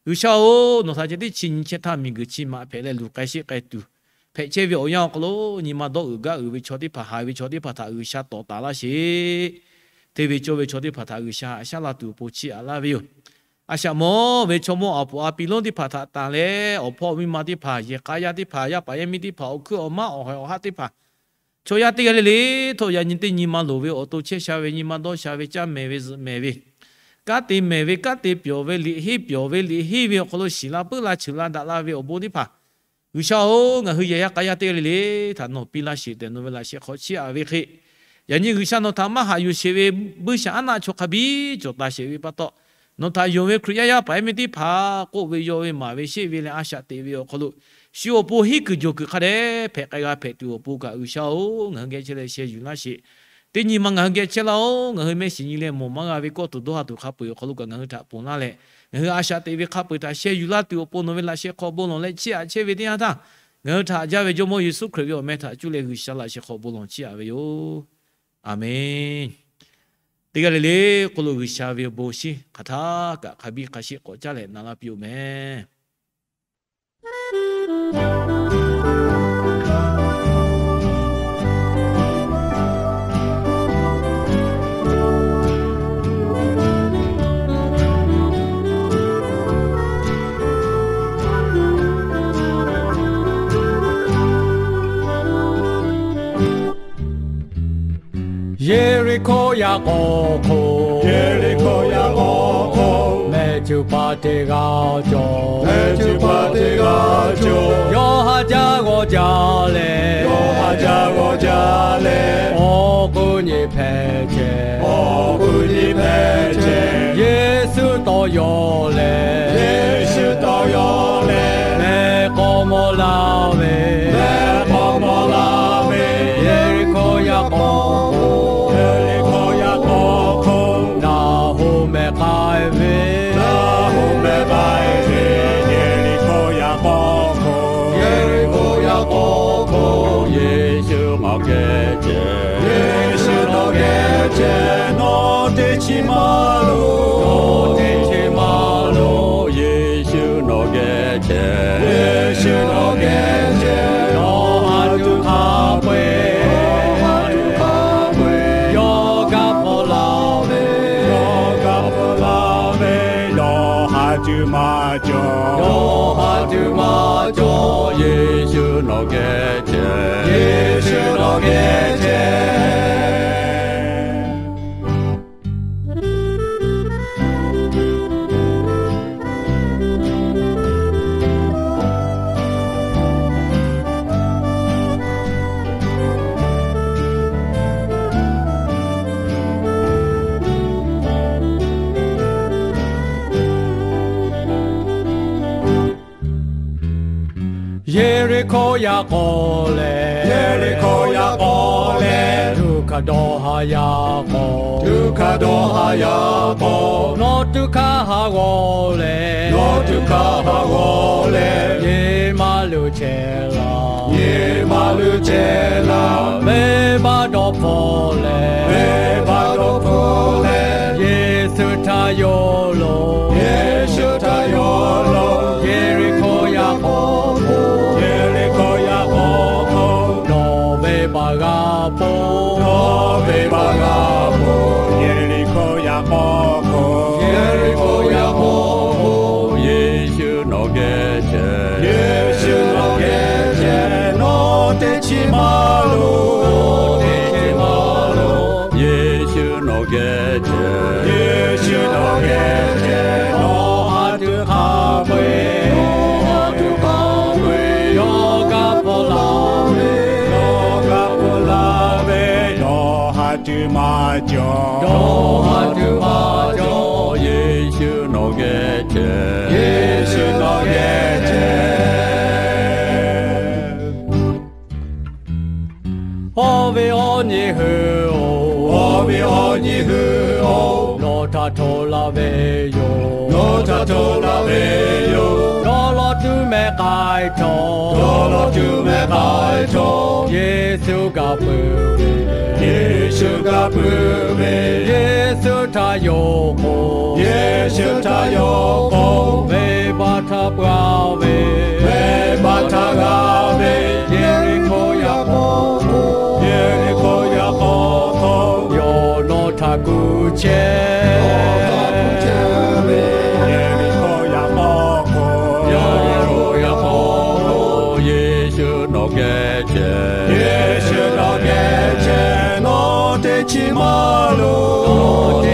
G'uiˬsha-oˬ, nawˬ htaꞈ ceh tiˉ chi nyi chehˇ htaˇ, miˬguiˬ chi maꞈ hpehꞈ leh luˬ k'ai sheˆ k'ai tuˬ hpehꞈ chehˇ ve awˬ yanˇ awˬ hk'aw lo, nyi ma dawˇ uiˍ gaˇ uiˍ ve chaw teˇ hpaˍ, haiˬ ve chaw teˇ hpaˍ htaꞈ G'uiˬsha tawˍ taˍ laˇ sheˍ. Hteˇ ve cawˇ ve chaw teˇ hpaˍ htaꞈ G'uiˬsha haꞈ shaˉ la tuˬ awˬ pon chiˇ aꞈ laˇ ve yoˬ. A shaꞈ mawˇ ve chaw mawˇ awˬ puˍ a piˍ lonˉ teˇ hpaˍ htaꞈ tanˬ leh, awˬ hpawˇ miˇ ma teˇ hpaˍ, yehˬ k'a yaˇ teˇ hpaˍ, yaˇ paˍ yaˇ miˇ teˇ hpaˍ, awˬ hkuiˉ awˬ maˉ awˬ haiˬ awˬ haˆ teˇ hpaˍ, chaw yaˇ teˇ g'aˇ le le htawˇ, yaꞈ nyi teˇ nyi ma loˍ ve awˬ to chehˇ sha ve, nyi ma dawˇ sha ve, caˇ mehˍ ve zuhꞈ mehˍ ve, kanˉ te mehˍ ve, kanˉ te pyawˬ ve, liꞈ henˇ pyawˬ ve, liꞈ henˇ ve awˬ hk'aw lo shiˍ la puiˉ la cheuˬ la daꞈ la ve awˬ bon teˇ hpaˍ, G'uiˬsha-oˬ, ngaˬ hui yehˬ yaˇ k'a yaˇ teˇ g'aˇ le le htaꞈ nawˬ piˇ laˇ sheˍ tehꞈ, nawˬ ve laꞈ sheh hk'aw chiˇ aꞈ ve hk'e, yaꞈ nyi G'uiˬsha nawˬ htaꞈ maˇ haꞈ yuˬ sheˍ ve buiˇshaˆaˉnaˆ chaw hk'a biˇ cawˬ taˍ sheˍ ve pa taw, nawˬ htaꞈ yonˍ ve Hkriꞈ yaˇ yaˇ paˍ yaˇ miˇ teˇ hpaˍ k'oˆ ve, yaw ve, maˍ ve, sheˆ ve leh a shaꞈ teꞈ ve awˬ hk'aw lo, shu awˬ pon henˇ kuiˬ jawˬ kuiˬ hk'a dehꞈ hpehꞈ k'ai g'a hpehꞈ tuˬ awˬ pon kaꞈ, G'uiˬsha-oˬ, ngaˬ hui geh chehˇ leh sheh yuˬ laˇ sheˍ. Teˇ nyi ma ngaˬ hui geh chehˇ laˇ-oˬ, ngaˬ hui mehˆ shiˍ nyi leh mawˬ maˇ g'a ve kawˇ tuˬ dawˇ ha tuˬ hk'a peu-eˬ awˬ hk'aw lo kaꞈ ngaˬ hui htaꞈ ponˬ laˇ leh, ngaˬ hui a shaꞈ teꞈ ve hk'a peu-eˬ htaꞈ sheh yuˬ laˇ tuˬ awˬ pon nawˬ ve laꞈ sheh hk'aw bon lawˬ leh chiˇ aꞈ chehˇ ve teˇ yanˇ htaˇ, ngaˬ hui htaꞈ jaˇ ve Jawˇmawˇ Yeˍsuˆ Hkriꞈ ve awˬ meh htaꞈ cuˇ leh G'uiˬsha laꞈ sheh hk'aw bon lawˬ chiˇ aꞈ ve yoˬ. Aˬmenˍ. Teˇ g'aˇ le le k'oˆ lo G'uiˬsha ve awˬ bon shinˉ hk'aˬ htaˇ kaꞈ hk'a biˇ hk'a sheˆ k'awꞈ caˉ leh na laˇ piˇ-oˬ meh. Yeˍriˆhkoˇ yaꞈ k'aw hk'oˆ, Yeˍriˆhkoˇ yaꞈ k'aw hk'oˆ, mehˬ cuˇ paˍ teˇ g'aˇ cawˬ, mehˬ cuˇ paˍ teˇ g'aˇ cawˬ, yawˇ haꞈ jaˇ g'awˇ jaˇ leh, yawˇ haꞈ jaˇ g'awˇ jaˇ leh, awˬ kuiˬ nyi hpehꞈ chehˇ, awˬ kuiˬ nyi hpehꞈ chehˇ, Yeˍsuˆ tawˇ yaw leh, Yeˍsuˆ tawˇ yaw leh, mehˬ k'aw mawˇ laˇ ve, mehˬ k'aw mawˇ laˇ ve, Yeˍriˆhkoˇ yaꞈ k'aw hk'oˆ, Yeˍriˆhkoˇ yaꞈ k'aw hk'oˆ, naˬ hoꞈ mehˍ k'ai ve, naˬ hoꞈ mehˍ k'ai ve, Yeˍriˆhkoˇ yaꞈ k'aw hk'oˆ, Yeˍriˆhkoˇ yaꞈ k'aw hk'oˆ, Yeˍsuˆ nawˬ geh chehˇ, Yeˍsuˆ nawˬ geh chehˇ, nawˬ teˇ chi maˇ loˍ, nawˬ teˇ chi maˇ loˍ, Yeˍsuˆ nawˬ geh chehˇ, Yeˍsuˆ nawˬ geh chehˇ, nawˬ haꞈ tuˬ hk'a peu-eˬ, nawˬ haꞈ tuˬ hk'a peu-eˬ, tuˬ maˇ cawˬ, yawˇ haꞈ tuˬ maˇ cawˬ. Yeˍsuˆ nawˬ geh chehˇ, Yeˍsuˆ nawˬ geh chehˇ. Yeˍriˆhkoˇ yaꞈ k'aw leh, Yeˍriˆhkoˇ yaꞈ k'aw leh, tuꞈ hkaꞈ dawˇ haˍ yaꞈ k'aw, tuꞈ hkaꞈ dawˇ haˍ yaꞈ k'aw, nawˬ tuꞈ hkaꞈ haˍ g'awˬ leh, nawˬ tuꞈ hkaꞈ haˍ g'awˬ leh, yehˬ maˇ luˬ chehˇ laˇ, yehˬ maˇ luˬ chehˇ laˇ, venˇbaˆ dawˇ hpfuhˆ leh, venˇbaˆ dawˇ hpfuhˆ leh, Yeˍsuˆ htaꞈ yonˍ loˬ, Yeˍsuˆ htaꞈ yonˍ loˬ. Yeˍriˆhkoˇ yaꞈ k'aw k'o, Yeˍriˆhkoˇ yaꞈ k'aw k'o, nawˬ venˇbaˆ g'a ponˬ, nawˬ venˇbaˆ g'a ponˬ. Yeˍriˆhkoˇ yaꞈ k'aw k'o, Yeˍriˆhkoˇ yaꞈ k'aw k'o, Yeˍsuˆ nawˬ geh chehˇ, Yeˍsuˆ nawˬ geh chehˇ. Nawˬ teˇ chi maˇ loˬ, nawˬ teˇ chi maˇ loˬ. Yeˍsuˆ nawˬ geh chehˇ, Yeˍsuˆ nawˬ geh chehˇ. Nawˬ haꞈ tuˬ hk'a peu-eˬ, nawˬ haꞈ tuˬ hk'a peu-eˬ, yawˇ g'a hpuˇ laˇ ve, yawˇ g'a hpuˇ laˇ ve, nawˬ haꞈ tuˬ maˇ cawˬ, nawˬ haꞈ tuˬ maˇ cawˬ. Yeˍsuˆ nawˬ geh chehˇ, Yeˍsuˆ nawˬ geh chehˇ. Awˬ viˉ awˬ nyi hui-oˬ, awˬ viˉ awˬ nyi hui-oˬ, nawˬ htaꞈ hto laˇ ve yoˬ, nawˬ htaꞈ hto laˇ ve yoˬ. Dawˇ law tuˬ mehˆ k'ai htawˇ, dawˇ law tuˬ mehˆ k'ai htawˇ, Yeˍsuˆ g'a puiˉ ve, Yeˍsuˆ g'a puiˉ ve, Yeˍsuˆ htaꞈ yonˍ k'o, Yeˍsuˆ htaꞈ yonˍ k'o, venˇbaˆ htaꞈ g'a ve, venˇbaˆ htaꞈ g'a ve. Yeˍriˆhkoˇ yaꞈ k'aw k'o, Yeˍriˆhkoˇ yaꞈ k'aw k'o, yawˇ nawˬ htaꞈ kuˬ chehˇ, nawˬ htaꞈ kuˬ chehˇ ve. Yeˍriˆhkoˇ yaꞈ k'aw k'o, Yeˍriˆhkoˇ yaꞈ k'aw k'o, Yeˍsuˆ nawˬ geh chehˇ, Yeˍsuˆ nawˬ geh chehˇ. Nawˬ teˇ chi maˇ loˬ, nawˬ